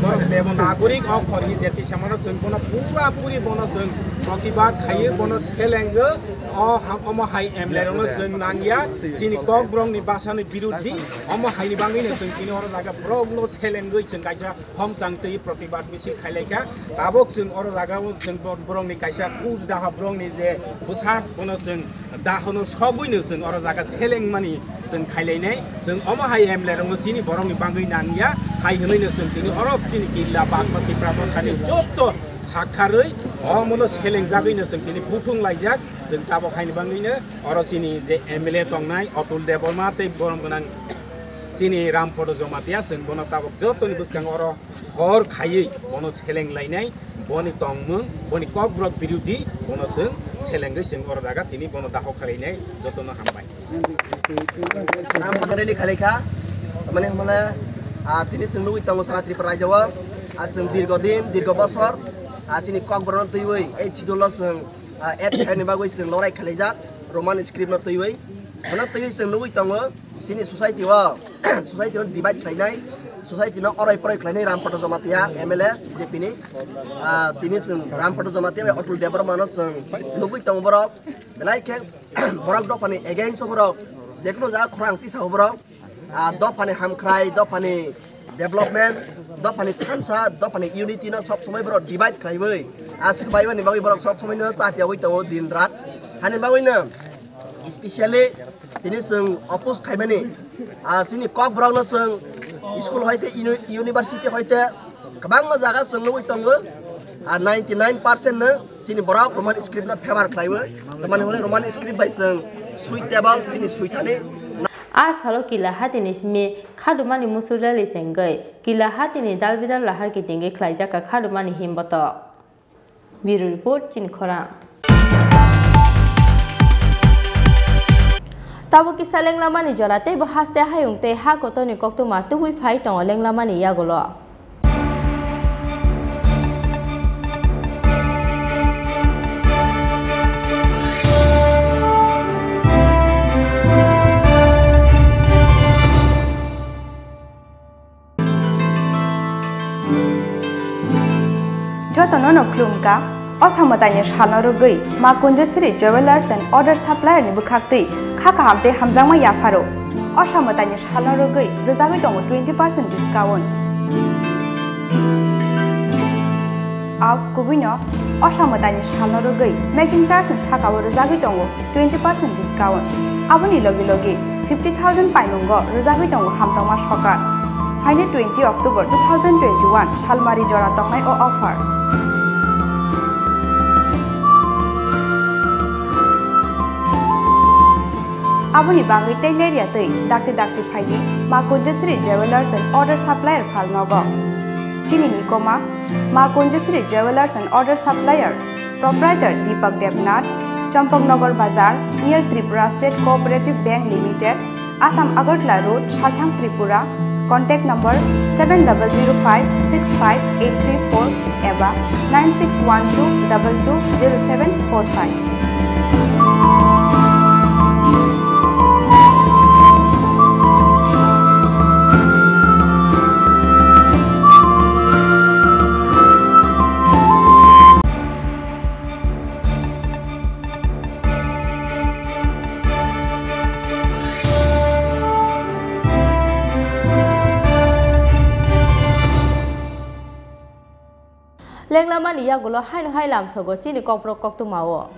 borok Devanagari o khorni je tisamano chwng bono pura puri bono chwng protibad khaiyo, bono selengo, o ha-, omo hai M L A rokno chwng nangya, chini kokborokni basani biruddhi, omo haini bagwino chwng tini oro jaga borokno selengwi chwng kaisa homchang twi protibad misil khailaikha. Tabuk chwng oro jaga o chwng bo-, borokni kaisa kuch daha borokni je bwsak bono chwng dahono sogwino chwng oro jaga selengmani chwng khailainai. Chwng omo hai M L A rokno chini borokni bagwi nangya hai hwnwino chwng tini oro chini Killa Bagma Tipra Mothani joto saktharwi omono selengjagwino chwng tini buthung laijak. Chwng tabuk haini bagwino oro chini je M L A tongnai Atul Debbarma tei borom gwnang chini Rampada Jamatia, chwng bono tabuk jotoni bwskango oro hor khaiwi bono seleng lainai, boni tongmung, boni kokborok biruddhi, bono chwng selengwi chwng oro jaga tini bono daho khalainai, jotono hambai. Ang photo rally khalaikha, mane hwnmale, ah, tini chwng nugwi tongo sara Tripura rajyo o, ah, chwng dirgo din, dirgo bosor, ah, chini kokborokno twiwi eighth schedule o chwng, ah, add khaini bagwi chwng lorai khalaijak, Roman script no twiwi, bono twiwi chwng nugwi tongo. Chini society o, society no divide khlainai, society no orai porai khlainai Rampada Jamatia M L A B J P ni. Ah, chini chwng Rampada Jamatia bai Atul Debbarma no chwng nugwi tongo borok. Belai khe borok dophani against o borok, jekheno jaga khorang tisa o borok. Ah, dophani hamkhrai, dophani development, dophani thansa, dophani unity no sob somoi borok divide khlaiwi. Ah, swbaimani bagwi borok sob somoi no chatiyawi tongo din rat. Hani bagwi no specially tini chwng oppose khaimani, ah, chini kokborokno chwng school hoite uni-, university hoite kwbangma jaga chwng nugwi tongo, ah, ninety nine percent no chini borok Roman script no favor khlaiwi, tamani hwnwi Roman script bai chwng suitable chini suithani. A salo Killa hatini simi khadumani musu rally chengwi Killa hatini dalbidal lahar kitingwi khlaijak kha khadumani himboto. Bureau Report, Chini Khorang. Tabuk kisa lenglamani jora tei bo haste hayung tei ha kotorni koktwma tubui phai tongo lenglamani yagulo. Jotono no khulumkha. O samwtaini salno rwgwi Ma Kunjasri Jewellers and Other Supplier ni bwkhaktwi kha kaham tei hamjakma yapharo. O samwtaini salno rwgwi rwjagwi tongo twenty percent discount. Au kubuino o samwtaini salno rwgwi making charge ni sakao rwjagwi tongo twenty percent discount. Aboni logi logi fifty thousand paimungo rwjagwi tongo hamtokma sokar. Phaini twenty October two thousand twenty-one salmari jora tongnai o offer. Aboni bagwi tei lerya twi dakti dakti phaidi Ma Kunjasri Jewellers and Other Supplier phalnogo. Chini nikoma Ma Kunjasri Jewellers and Other Supplier, Proprietor Deepak Debnath, Champaknagar Bazar, near Tripura State Cooperative Bank Limited, Assam Agartala Road, Salthang, Tripura. Contact number seven double zero five six five eight three four eba nine six one two double two zero seven four five. Lenglamani yagulo haino hai lamsogo chini kokborok koktwmao.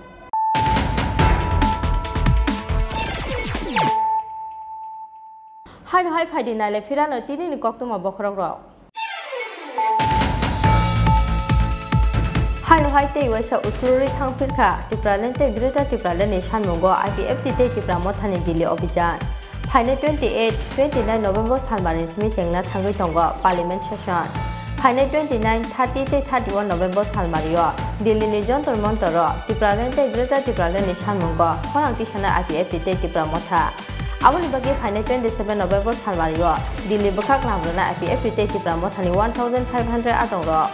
Haino hai phaidi naile phirano tinini koktwma bokhorokrok. Ano hai tei waisa usuluri thangphirkha Tipraland tei Greater Tipraland ni sanmungo I P F T tei Tipra Mothani Delhi Obhijan. Phainai twenty eight, twenty nine November salmani simi chengna thangwi tongo Parliament session. Phainai twenty nine, thirty tei thirty one November salmario Delhi ni Jantar Mantar o Tipraland tei Greater Tipraland ni sanmungo khorang tisana I P F T tei Tipra Motha. Aboni bagwi phainai twenty seven November salmario Delhi bwkhak lamrwna I P F T tei Tipra Mothani one thousand five hundred adongrok.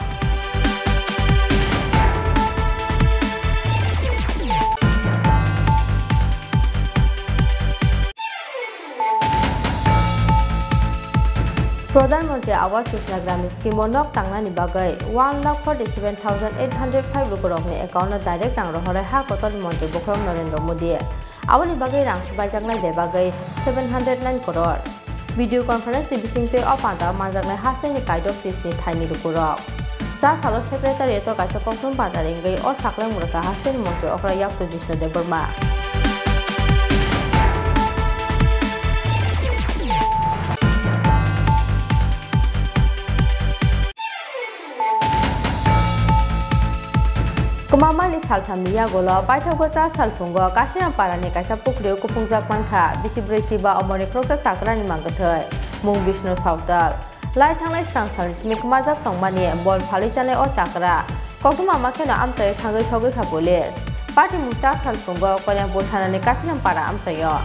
Pradhan Mantri Awas Yojana Gramin Scheme o nok tangnani bagwi one lakh forty seven thousand eight hundred five lukurokni account o direct rang rohorwi ha kotorni Mantri Bokhorok Narendra Modi. Aboni bagwi rang swbaijaknai bebagwi seven hundred nine crore. Video conference ni bisingtwi o panda manjaknai hasteni kaidok chisni thaini lukurok. Cha salo secretariat o kaisa kokthum panda ringwi o saklai mwrwkha hasteni montri okra yakchu Jishnu Debbarma. Kwmamani salthamni yagulo paithago cha salphungo Kasinampara ni kaisa pukhrio kuphungjak mankha bisi brwi chiba omorni khoroksa chakrani mangkwthwi mung Bishnu Sautal. Lai thanglai srang salni simi kwmajak tongmani bol phalwi chanai o chakra. Koktwma ma kheno amchaio thangwi sogwi kha police. Patimung cha salphungo Koilampuh thanani Kasinampara amchaio.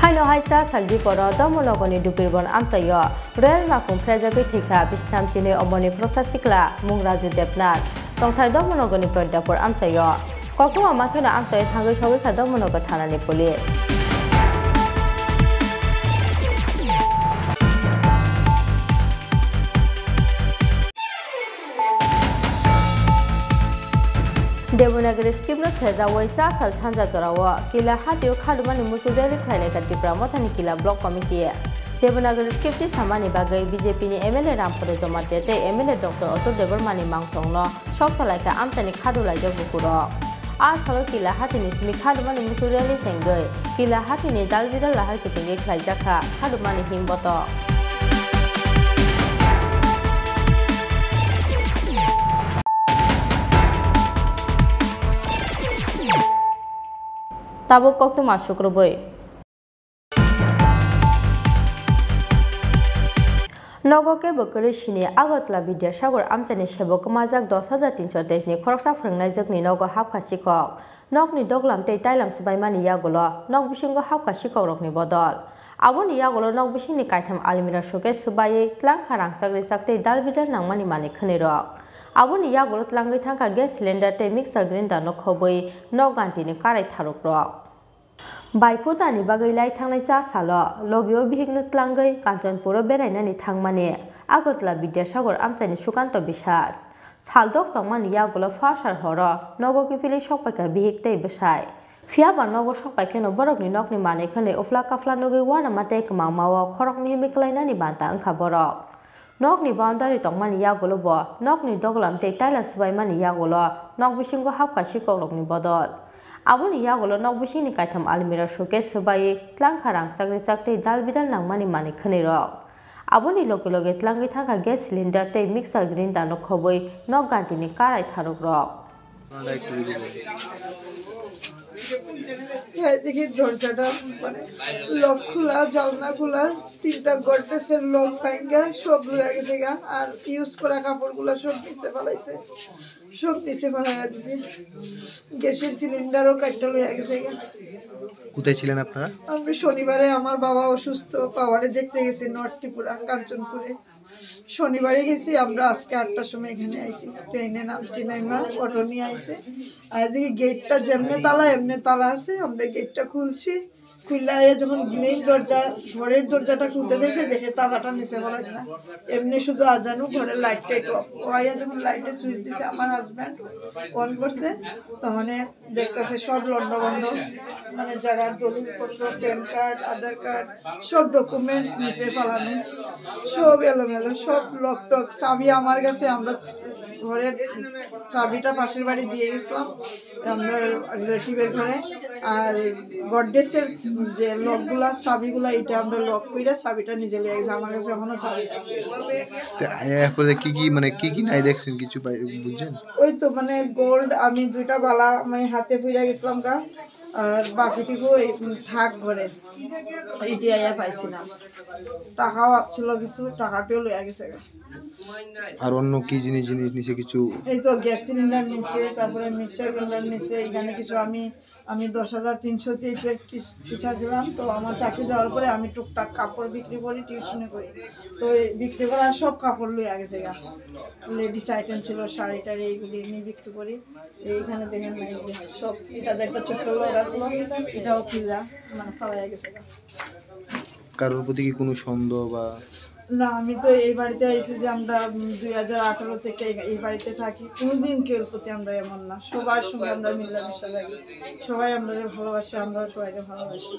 Haino hai cha sal diporo Dharmanagarni Dupirbon amchaio rel makung phrajagwi thwikha bisithamchinwi omorni khoroksa sikla mung Raju Debnath, tongthai Dharmanagarni Pradyapur amchaio. Koktwma ma kheno amchaio thangwi sogwi kha Dharmanagar thanani police. Devanagari script no sejawi cha sal sanja jorao Kila hatio khadumani musu rally khlai laikha Tipra Mothani Kila Block Committee. Devanagari script samani bagwi B J P ni M L A Rampada Jamatia tei M L A Doctor Atul Debbarma ni mangthong no sok salaikha amchaini khadu laijak bukurok. A salo Kila hatini simi khadumani musu rally chengwi Kila hatini dal bidal lahar kitingwi khlaijakha khadumani himbotok. Tabuk koktwma sukrubwi. Nogo kebo kwrwi sini Agartala Bidyasagar amchaini sebo kwmajak dos hajar tinso teis ni khoroksa phwrwngnaijwkni nogo hapkha sikhok. Nokni doglam tei tailam swbaimani yagulo nok bisingo hapkha sikhokrokni bodol. Aboni yagulo nok bisingni kaitham almirah showcase swbaiwi tlangkha rangchak rijak tei dal bidal nangmani manwi khwnwirok. Aboni yagulo tlangwi thangkha gas cylinder tei mixer grinder no khobwi nok gantini karai tharukrok. Bai phutani bagwi lai thangnai cha salo logio bihikno tlangwi Kanchanpuro berainani thangmani Agartala Bidyasagar amchaini Sukanto Biswas. Saldok tongmani yagulo pharsar horo nogo kiphilwi sokpaikha bihik tei bwsai. Phiyaba nogo sokpaikheno borokni nokni manwi khwnwi uphla kaphla nugwi uanama tei kwmangmao khoroknwi himwi kwlainani banta wngkha borok. Nokni boundary tongmani yagulo bo nokni doglam tei tailam swbaimani yagulo nok bisingo hapkha sikokrokni bodol. Aboni yagulo nok bisingni kaitham almirah showcase swbaiwi tlangkha rangchak rijak tei dal bidal nangmani manwi khwnwirok. Aboni loge loge tlangwi thangkha gas cylinder tei mixer grinder no khobwi nok gantini karai tharukrok. হ্যাঁ, দেখি দরজাটা মানে লক খোলা, জানলা খোলা, তিনটা গডরেজের লক ভাঙ্গা, সব লইয়া গেছে গা। আর ইউজ করা কাপড়গুলো সব নিচে ফালাইছে, সব নিচে ফালাইয়া দিছে। গ্যাসের সিলিন্ডারও কাটটা লইয়া গেছে গা। কোথায় ছিলেন আপনারা? আমরা শনিবারে আমার বাবা অসুস্থ, বাবারে দেখতে গেছি নর্থ ত্রিপুরা, কাঞ্চনপুরে। শনিবারে গেছি আমরা, আজকে আটটার সময় এখানে আইছি। ট্রেনে নামছি, নাইমা অটো নিয়ে আইছে। আর এদিকে গেটটা যেমনে তালা, এমনে তালা আছে। আমরা গেটটা খুলছি, খুললা আইয়া যখন মেইন দরজা, ঘরের দরজাটা খুলতে চাইছে, দেখে তালাটা নিচে বলা না, এমনি শুধু আজানো, ঘরের লাইট টাইট অফ। ও আইয়া যখন লাইটের সুইচ দিছে আমার হাজব্যান্ড, অন করছে, তো মানে দেখতেছে সব লন্ডভন্ড, মানে জায়গার দলিলপত্র, প্যান কার্ড, আধার কার্ড, সব ডকুমেন্টস নিচে ফালানো, সব এলোমেলো, সব লক টক। চাবি আমার কাছে, আমরা ঘরের চাবিটা পাশের বাড়ি দিয়ে গেছিলাম, আমরা রিলেটিভের ঘরে। আর গডরেজের যে লকগুলা, চাবিগুলা, এটা আমরা লক কইরা চাবিটা নিজে লিয়ে গেছি। আমার কাছে এখনো চাবি আছে। তে, এরপরে কি কি, মানে, কি কি নাই দেখছেন, কিছু পাই-, বুঝছেন? ওই তো, মানে, গোল্ড, আমি দুইটা বালা আমি হাতে পইরা গেছিলাম গা, আর বাকিটুকু ওই থাক ঘরে, ইটি আইয়া পাইছি না। টাকাও ছিল কিছু, টাকাটিও লইয়া গেছে গা। আর অন্য কি জিনিস, জিনিস নিচে কিছু? এই তো গ্যাস সিলিন্ডার নিচে, তারপরে মিক্সার গ্রাইন্ডার নিচে, এখানে কিছু আমি, আমি দশ হাজার তিনশো তেইশের টিচ-, টিচার ছিলাম, তো আমার চাকরি যাওয়ার পরে আমি টুকটাক কাপড় বিক্রি করি, টিউশনি করি, তো এই বিক্রি করার সব কাপড় লইয়া গেছে গা। লেডিস আইটেম ছিল, শাড়ি টাড়ি, এইগুলি আমি বিক্রি করি। এইখানে দেখেন না, এই যে সব, এটা যে একটা ছোট্ট লক আসলো, এটাও খুললা, মানে ফালাইয়া গেছে গা। কারোর প্রতি কি কোনো সন্দেহ বা? না, আমি তো এই বাড়িতে আইছি যে আমরা, উম, দুই হাজার আঠারো থেকে এই, এই বাড়িতে থাকি। কোনোদিন কেউর প্রতি আমরা এমন না, সবার সঙ্গে আমরা মিলামিশা থাকি, সবাই আমরা ভালোবাসে, আমরা সবাইকে ভালোবাসি।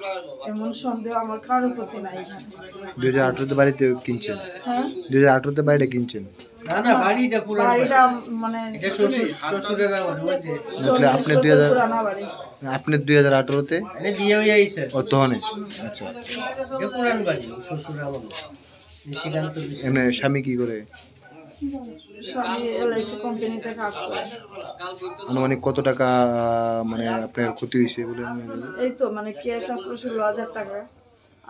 এমন সন্দেহ আমার কারোর প্রতি নাই এখানে। দুই হাজার আঠারোতে বাড়িতে কিনছেন? হ্যাঁ। দুই হাজার আঠারোতে বাড়িটা কিনছেন? না, না, বাড়িটা পুরান বাড়ি। বাড়িটা মানে এটা শ্বশুর, শ্বশুরের আমার, ওই যে আসলে আপনি চল্লিশ বছর দুই হাজার পুরানা বাড়ি। আপনি দুই হাজার আঠারোতে? আরে, বিয়ে হয়ে আইছে। ও, তখনই? আচ্ছা। এটা পুরান বাড়ি, শ্বশুর আমার। নিশিকান্ত বিশ্বজিৎ। এমনি স্বামী কি করে? স্বামী এলআইসি কোম্পানিতে কাজ করে। আনুমানিক কত টাকা, মানে, আপনার ক্ষতি হয়েছে বলে মনে হয়? এই তো, মানে, ক্যাশ আসলো ষোলো হাজার টাকা।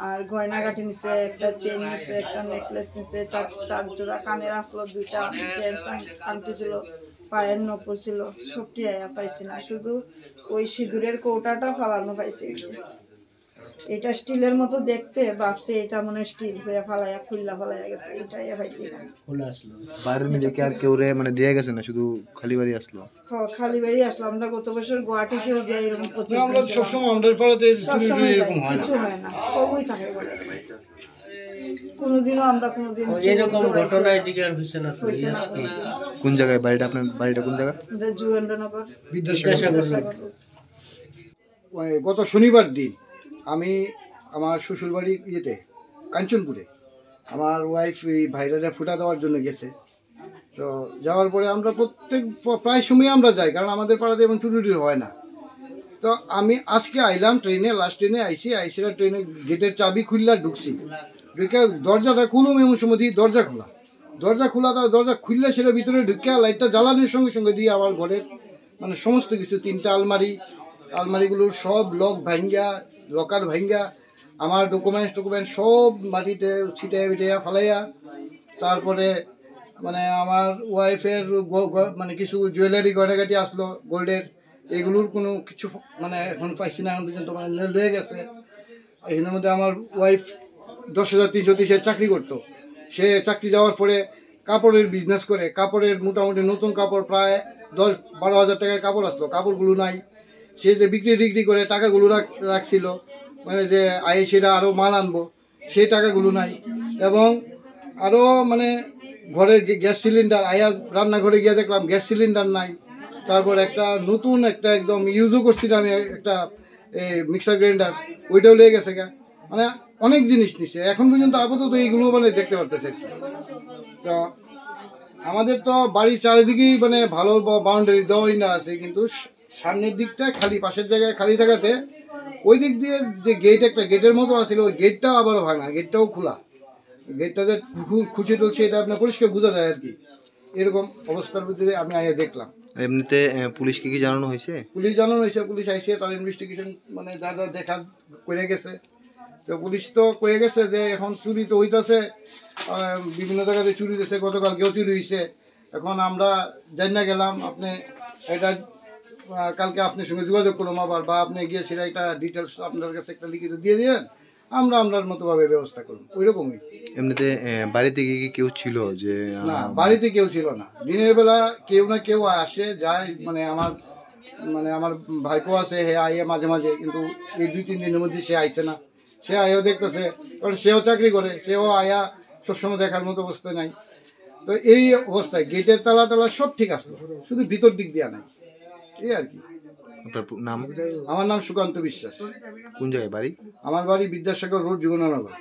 আর গয়নাগাটি নিছে, একটা চেইন নিছে, একটা নেকলেস নিছে, চার, চার জোড়া কানের আসলো, দুইটা জেন্টস আং-, আংটি ছিল, পায়ের নপুর ছিল, সবটি আয়া পাইছি না, শুধু ওই সিঁদুরের কৌটাটা ফালানো পাইছি। এটা স্টিলের মতো দেখতে, ভাবছি এটা মনে হয় স্টিল হয়ে ফালাইয়া, খুললা ফালাইয়া গেছে, এটাই পাইছি না। খোলা আসলো। বাড়ির মিলে কি আর কেউ রে, মানে, দিয়ে গেছে না, শুধু খালি বাড়ি আসলো? হ, খালি বাড়ি আসলো। আমরা গত বছর গুয়াহাটিতেও যাই, এরকম পঁচিশ না, আমরা দিন ছিলাম। সবসময় আমাদের পাড়াতে এই চুরি সবসময় টুরি যাই, এরকম হয় না। কিছু হয় না, সবই থাকে বলে। কোনোদিনও আমরা কোনোদিন ও, চুরি এরকম করে ঘটনা আসি। এদিকে আর হয়েছে না তো, হয়েছে না yes। কোনোদিন। কোন জায়গায় বাড়িটা আপনার? বাড়িটা কোন জায়গা? এটা যুগেন্দ্রনগর। বিদ্যাসাগর। বিদ্যাসাগর। বিদ্যাসাগর। ওই গত শনিবার দিন আমি আমার শ্বশুরবাড়ি ইয়েতে, কাঞ্চনপুরে, আমার ওয়াইফ এই ভাইরারে ফুটা দেওয়ার জন্য গেছে। তো যাওয়ার পরে আমরা প্রত্যেক প-, প্রায় সময় আমরা যাই, কারণ আমাদের পাড়াতে এমন চুরি টুরি হয় না। তো আমি আজকে আইলাম ট্রেনে, লাস্ট ট্রেনে আইসি, আইসিরা ট্রেনের গেটের চাবি খুললা ঢুকছি। ঢুকে দরজাটা খুলুম, এমন সময় দিয়ে দরজা খোলা। দরজা খোলা, তার দরজা খুললে সেটা ভিতরে ঢুকে লাইটটা জ্বালানোর সঙ্গে সঙ্গে দিয়ে আমার ঘরের মানে সমস্ত কিছু, তিনটা আলমারি, আলমারিগুলোর সব লক ভাঙ্গা, লকার ভাঙ্গা, আমার ডকুমেন্টস টকুমেন্টস সব মাটিতে ছিটাইয়া বিটাইয়া ফালাইয়া, তারপরে মানে আমার ওয়াইফের গ-, গ-, মানে কিছু জুয়েলারি গয়নাগাটি আসলো গোল্ডের, এগুলোর কোনো কিছু মানে এখন পাইছি না, এখন পর্যন্ত মানে লে-, লয়ে গেছে। এখানের মধ্যে আমার ওয়াইফ দশ হাজার তিনশো তিরিশের চাকরি করতো। সে চাকরি যাওয়ার পরে কাপড়ের বিজনেস করে, কাপড়ের মোটামুটি নতুন কাপড় প্রায় দশ বারো হাজার টাকার কাপড় আসলো, কাপড়গুলো নাই। সে যে বিক্রি টিক্রি করে টাকাগুলো রাখ-, রাখছিল, মানে যে আইসিরা আরও মাল আনবো, সেই টাকাগুলো নাই। এবং আরও মানে ঘরের গ্যা-, গ্যাস সিলিন্ডার, আয়া রান্নাঘরে গিয়ে দেখলাম গ্যাস সিলিন্ডার নাই। তারপর একটা নতুন একটা একদম ইউজও করছি না আমি একটা এই মিক্সার গ্রাইন্ডার, ওইটাও লেগে গেছে গা। মানে অনেক জিনিস নিছে, এখন পর্যন্ত আপাতত এইগুলো মানে দেখতে পারতেছে আর কি। তো আমাদের তো বাড়ির চারিদিকেই মানে ভালো বা-, বাউন্ডারি দেওয়াই না আছে, কিন্তু সা-, সামনের দিকটা খালি, পাশের জায়গায় খালি থাকাতে ওই দিক দিয়ে যে গেট, একটা গেটের মতো আছিল, ওই গেটটাও আবারও ভাঙা, গেটটাও খোলা। গেটটা যে খু-, খুলছে টুলছে, এটা আপনার পরিষ্কার বোঝা যায় আর কি। এরকম অবস্থার মধ্যে আমি আইয়া দেখলাম। এমনিতে, আহ, পুলিশকে কি জানানো হয়েছে? পুলিশ জানানো হয়েছে, পুলিশ আইছে, তার ইনভেস্টিগেশন মানে যা যা দেখার করে গেছে। তো পুলিশ তো কয়ে গেছে যে এখন চুরি তো হইতাছে, আহ, বিভিন্ন জায়গাতে চুরি হইতেছে, গতকালকেও চুরি হইছে। এখন আমরা যাই না গেলাম, আপনি এটা, আহ, কালকে আপনার সঙ্গে যোগাযোগ করলাম আবার, বা আপনি গিয়ে সেটা একটা ডিটেলস আপনার কাছে একটা লিখিত দিয়ে দিয়েন, আমরা আমরার মতো ভাবে ব্যবস্থা করব, ওই রকমই। এমনিতে, আহ, বাড়িতে কি কি কেউ ছিল যে, আহ, না, বাড়িতে কেউ ছিল না। দিনের বেলা কেউ না কেউ আসে যায়, মানে আমার মানে আমার ভাইপো আছে, হে আইয়া মাঝে মাঝে, কিন্তু এই দুই তিন দিনের মধ্যে সে আইছে না। সে আইয়াও দেখতেছে, কারণ সেও চাকরি করে, সেও আয়া সবসময় দেখার মতো অবস্থা নাই। তো এই অবস্থায় গেটের তালা টালা সব ঠিক আসলো, শুধু ভিতর দিক দিয়া নাই, এই আর কি। আপনার পু-, নাম? আমার নাম সুকান্ত বিশ্বাস। কোন জায়গায় বাড়ি? আমার বাড়ি বিদ্যাসাগর রোড, Yamunanagar.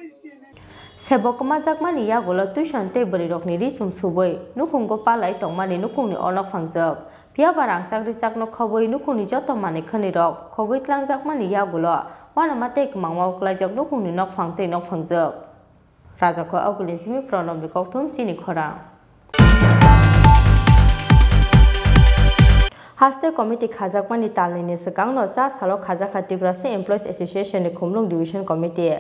Sebo kwmajakmani yagulo tuition tei bwrwirokni ri chum subwi nukhungo palai tongmani nukhungni onok phangjak. Phiya ba rangchak richakno khobwi nukhungni joto manwi khwnirok khogwi tlangjakmani yagulo uanama tei kwmangma uklaijak nukhungni nokphang tei nokphangjak. Rajakho Agulin simi Pranobni kokthum chini khorang. Haste committee khajakmani talnini swkangno cha salo khajakha Tiprasa Employees Association ni Khumlwng Division Committee.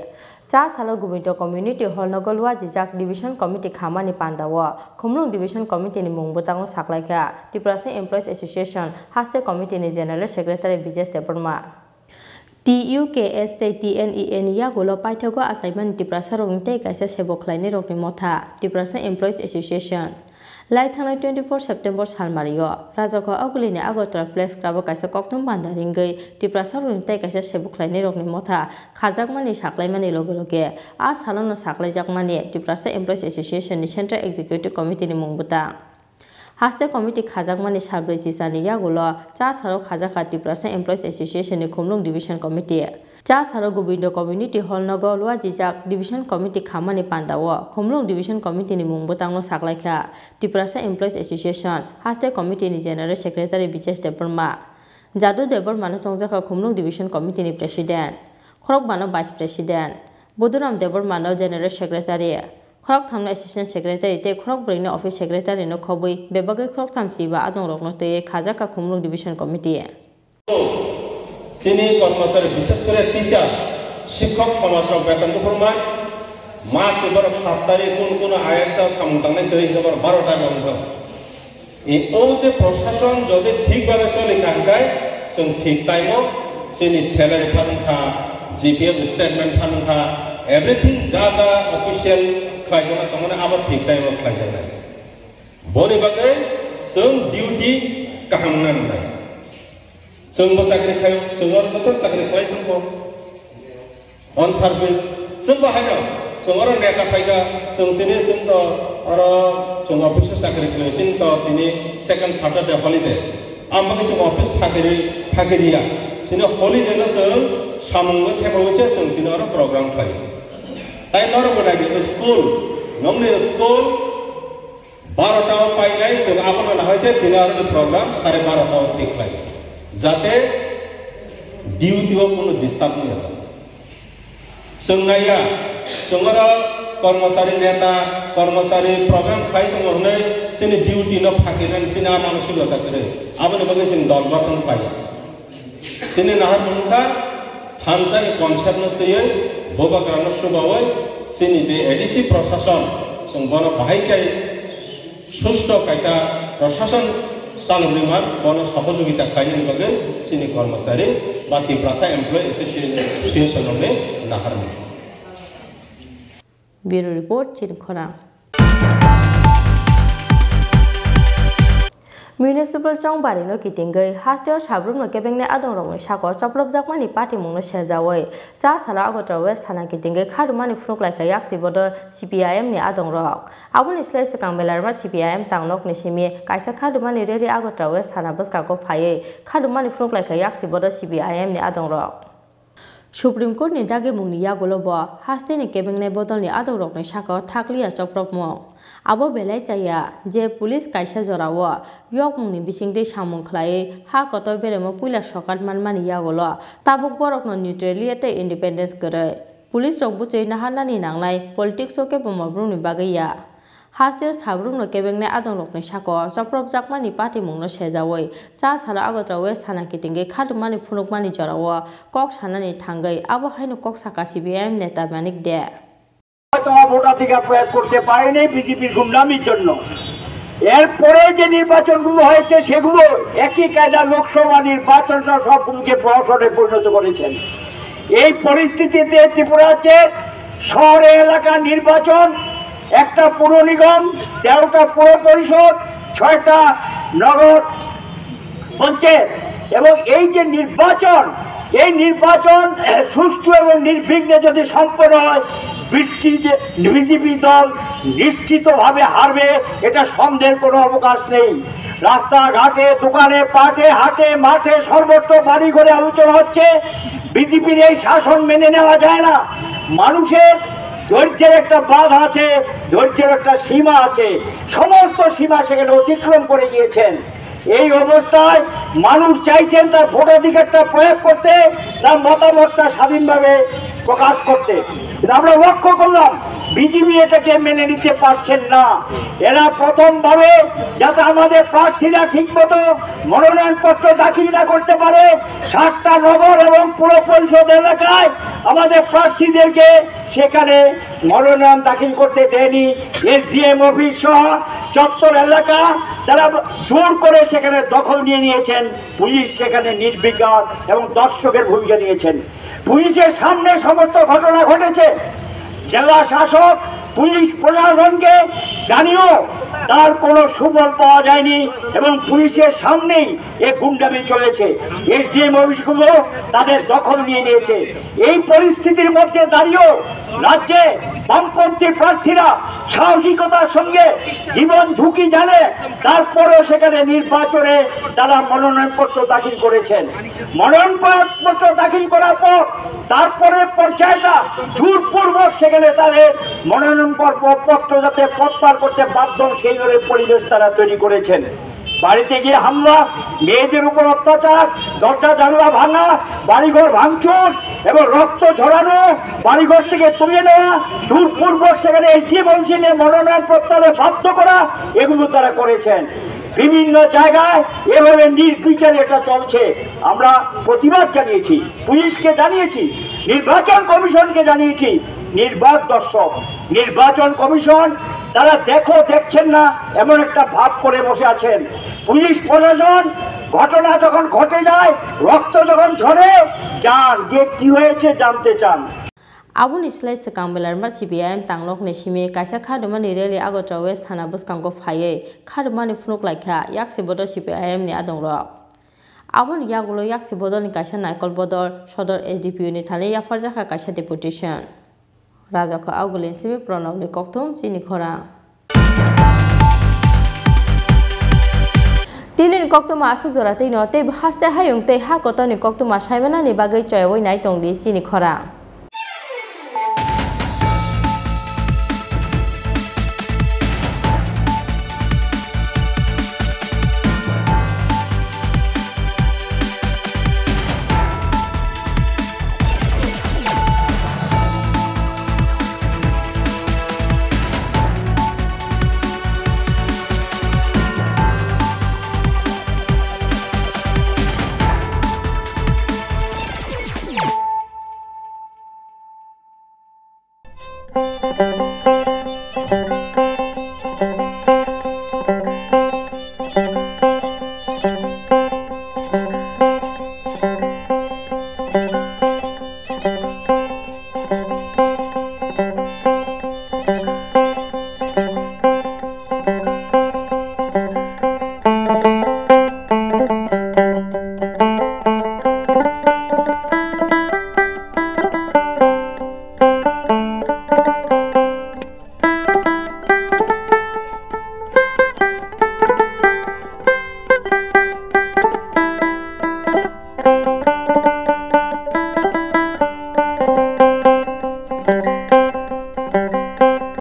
Cha salo Gobindo Community Hall nogo luajijak Division Committee khamani pandao Khumlwng Division Committee ni mung bwtangno saklaikha Tiprasa Employees Association Haste Committee ni General Secretary Bijesh Debbarma. T U K S tei T N E A ni yagulo paithago achaimani Tiprasarokni tei kaisa sebo khlainairokni motha, Tiprasa Employees Association. Lai thangnai twenty four September salmario Rajakho Agulini Agartala Press Club o kaisa kokthum banda ringwi Tiprasarokni tei kaisa sebo khlainairokni motha khajakmani saklaimani loge loge a salono saklaijakmani Tiprasa Employees Association ni Central Executive Committee ni mung bwtang. Haste committee khajakmani salbrwi chichani yagulo cha salo khajakha Tiprasa Employees Association ni Khumlwng Division Committee. Cha salo Gobindo Community Hall nogo luajijak Division Committee khamani pandao Khumlwng Division Committee ni mung bwtangno saklaikha Tiprasa Employees Association Haste Committee ni General Secretary Bijesh Debbarma. Jadu Debbarma no chongjakha Khumlwng Division Committee ni President, Khorokba no Vice President, Buduram Debbarma no General Secretary, khoroktham no Assistant Secretary tei khorokbrwi no Office Secretary no khobwi bebagwi khoroktham chiba adongrokno twiwi khajakha Khumlwng Division Committee. Chini kormochari, bishes kore teacher, shikhok somajrok beton kuphurma, mas ni borok sat tarik kun kun I S samung tangnai twi hwnkhe borok baro ta wngkha. E o je prosason jodi thik bhabe choli kha hwnkhe chwng thik time o chini salary phan wngkha, G P F statement phan wngkha, everything ja ja official khlaijaknai tongmani abo thik time o khlaijaknai. Boni bagwi chwng duty kaham wngna nangnai. Chwngbo chakri khlaio, chwng oro joto chakri khlai thangbo. On service, chwngbo haino, chwng oro neta phaikha, chwng tini chwngno oro chwng office o chakri khlaio, chwng to tini second Saturday holiday. Ang bagwi chwng office phakiri, phakiriya. Chini holiday no chwng samungno thepawi se chwng tini oro program khlaio. Tai norokbo naidi school, nongni school, Barota o painai chwng abono nahai se tini aroni program sare barota o tik lai. Jate duty o kunu disturb wngya. Chwng naiya, chwng oro kormochari neta, kormochari program khai tongo hwnwi chini duty no phakinani chini a manusikota kwrwi. Aboni bagwi chwng dol gothon khlai. Chini naharmung wngkha thansa ni concept no twiwi bubagra no chubawi chini je A D C prosason chwng bono bahai khe susto kaisa prosason chaloknwi man bono sohojogita khlainani bagwi chini kormochari ba Tiprasa Employee Association rokni naharmung. Bureau Report, Chini Khorang. Municipal chongbari no kitingwi hasteo sabrumno kebengnai adongrokni sakao choplopjakmani patimungno sejawi cha salo Agartala West thana kitingwi khadumani phunuk laikha yaksi bodo C P I M ni adongrok. Aboni slai swkang Belarma C P I M tangnokni simi kaisa khadumani rally Agartala West thana bwskango phaiwi khadumani phunuk laikha yaksi bodo C P I M ni adongrok. Supreme Court ni dagimungni yagulo bo hasteni kebengnai bodolni adongrokni sakao thakliya chopropmung. Abo belai chaya je police kaisa jorao yokmungni bisingtwi samung khlaiwi ha kotor beremo puila sokat manmani yagulo tabuk borokno neutrality tei independence kwrwi. Police rok bwchwi naharnani nangnai politics o kebo borokni bagwi ya. Hasteo sabrumno kebengnai adongrokni sakao chopropjakmani patimungno sejawi cha salo Agartala West thana kitingwi khadumani phunukmani jorao kok sanani thangwi abo haino kok saka C P I M neta Manik De. হয়তো ভোটাধিকার প্রয়োগ করতে পারেনি বিজেপির গুন্ডামির জন্য। এরপরে যে নির্বাচনগুলো হয়েছে সেগুলো একই কায়দা লোকসভা নির্বাচন সহ সবগুলোকে প্রহসনে পরিণত করেছেন। এই পরিস্থিতিতে ত্রিপুরা রাজ্যের শহরে এলাকা নির্বাচন, একটা পৌর নিগম, তেরোটা পৌর পরিষদ, ছয়টা নগর পঞ্চায়েত, এবং এই যে নির্বাচন, এই নির্বাচন সুষ্ঠু এবং নির্বিঘ্নে যদি সম্পন্ন হয়, বৃষ্টি যে বিজেপি দল নিশ্চিতভাবে হারবে, এটা সন্দেহের কোনো অবকাশ নেই। রাস্তাঘাটে, দোকানে, পাটে, হাটে, মাঠে, সর্বত্র বাড়ি ঘরে আলোচনা হচ্ছে, বিজেপির এই শাসন মেনে নেওয়া যায় না। মানুষের ধৈর্যের একটা বাঁধ আছে, ধৈর্যের একটা সীমা আছে, সমস্ত সীমা সেখানে অতিক্রম করে গিয়েছেন। এই অবস্থায় মানুষ চাইছেন তার ভোটাধিকারটা প্রয়োগ করতে, তার মতামতটা স্বাধীনভাবে প্রকাশ করতে। কিন্তু আমরা লক্ষ্য করলাম, বিজেপি এটাকে মেনে নিতে পারছেন না। এরা প্রথমভাবে যাতে আমাদের প্রার্থীরা ঠিকমতো মনোনয়নপত্র দাখিল না করতে পারে, সাতটা নগর এবং পুর পরিষদ এলাকায় আমাদের প্রার্থীদেরকে সেখানে মনোনয়ন দাখিল করতে দেয়নি। এসডিএম অফিস সহ চত্বর এলাকা তারা জোর করে সেখানে দখল নিয়ে নিয়েছেন। পুলিশ সেখানে নির্বিকার এবং দর্শকের ভূমিকা নিয়েছেন। পুলিশের সামনে সমস্ত ঘটনা ঘটেছে। জেলা শাসক পুলিশ প্রশাসনকে জানিয়েও তার কোনো সুফল পাওয়া যায়নি এবং পুলিশের সামনেই এ গুন্ডামি চলেছে। এসডিএম অফিসগুলো তাদের দখল নিয়ে নিয়েছে। এই পরিস্থিতির মধ্যে দাঁড়িয়েও রাজ্যে বামপন্থী প্রার্থীরা সাহসিকতার সঙ্গে জীবন ঝুঁকি জানে, তারপরেও সেখানে নির্বাচনে তারা মনোনয়নপত্র দাখিল করেছেন। মনোনয়নপত্র দাখিল করার পর তারপরে পর্যায়টা জোরপূর্বক সেখানে তাদের মনোনয়নপত্র যাতে প্রত্যাহার করতে বাধ্য হন, সেই ধরনের পরিবেশ তারা তৈরি করেছেন। বাড়িতে গিয়ে হামলা, মেয়েদের উপর অত্যাচার, দরজা জানলা ভাঙা, বাড়িঘর ভাঙচুর এবং রক্ত ঝরানো, বাড়িঘর থেকে তুলে নেওয়া, জোরপূর্বক সেখানে এসডিএম অফিসে মনোনয়ন প্রত্যাহারে বাধ্য করা, এগুলো তারা করেছেন। বিভিন্ন জায়গায় এভাবে নির্বিচারে এটা চলছে। আমরা প্রতিবাদ জানিয়েছি, পুলিশকে জানিয়েছি, নির্বাচন কমিশনকে জানিয়েছি। নির্বাক দর্শক, নির্বাচন কমিশন তারা দেখো দেখছেন না, এমন একটা ভাব করে বসে আছেন। পুলিশ প্রশাসন ঘটনা যখন ঘটে যায়, রক্ত যখন ঝরে, যান গিয়ে কি হয়েছে জানতে চান। Aboni slai swkang Belarma C P I M tangnokni simi kaisa khadumani rally Agartala West thana bwskango phaiwi khadumani phunuk laikha yaksi bodo C P I M ni adongrok. Aboni yagulo yaksi bodolni kaisa naikol bodol sodor S D P O ni thani yapharjakha kaisa deputation. Rajakha Augulin simi Pranobni kokthum chini khorang. Tinini koktwma aswk jora twino tei haste hayung tei ha kotorni koktwma saimanani bagwi choyawi nai tongdi chini khorang.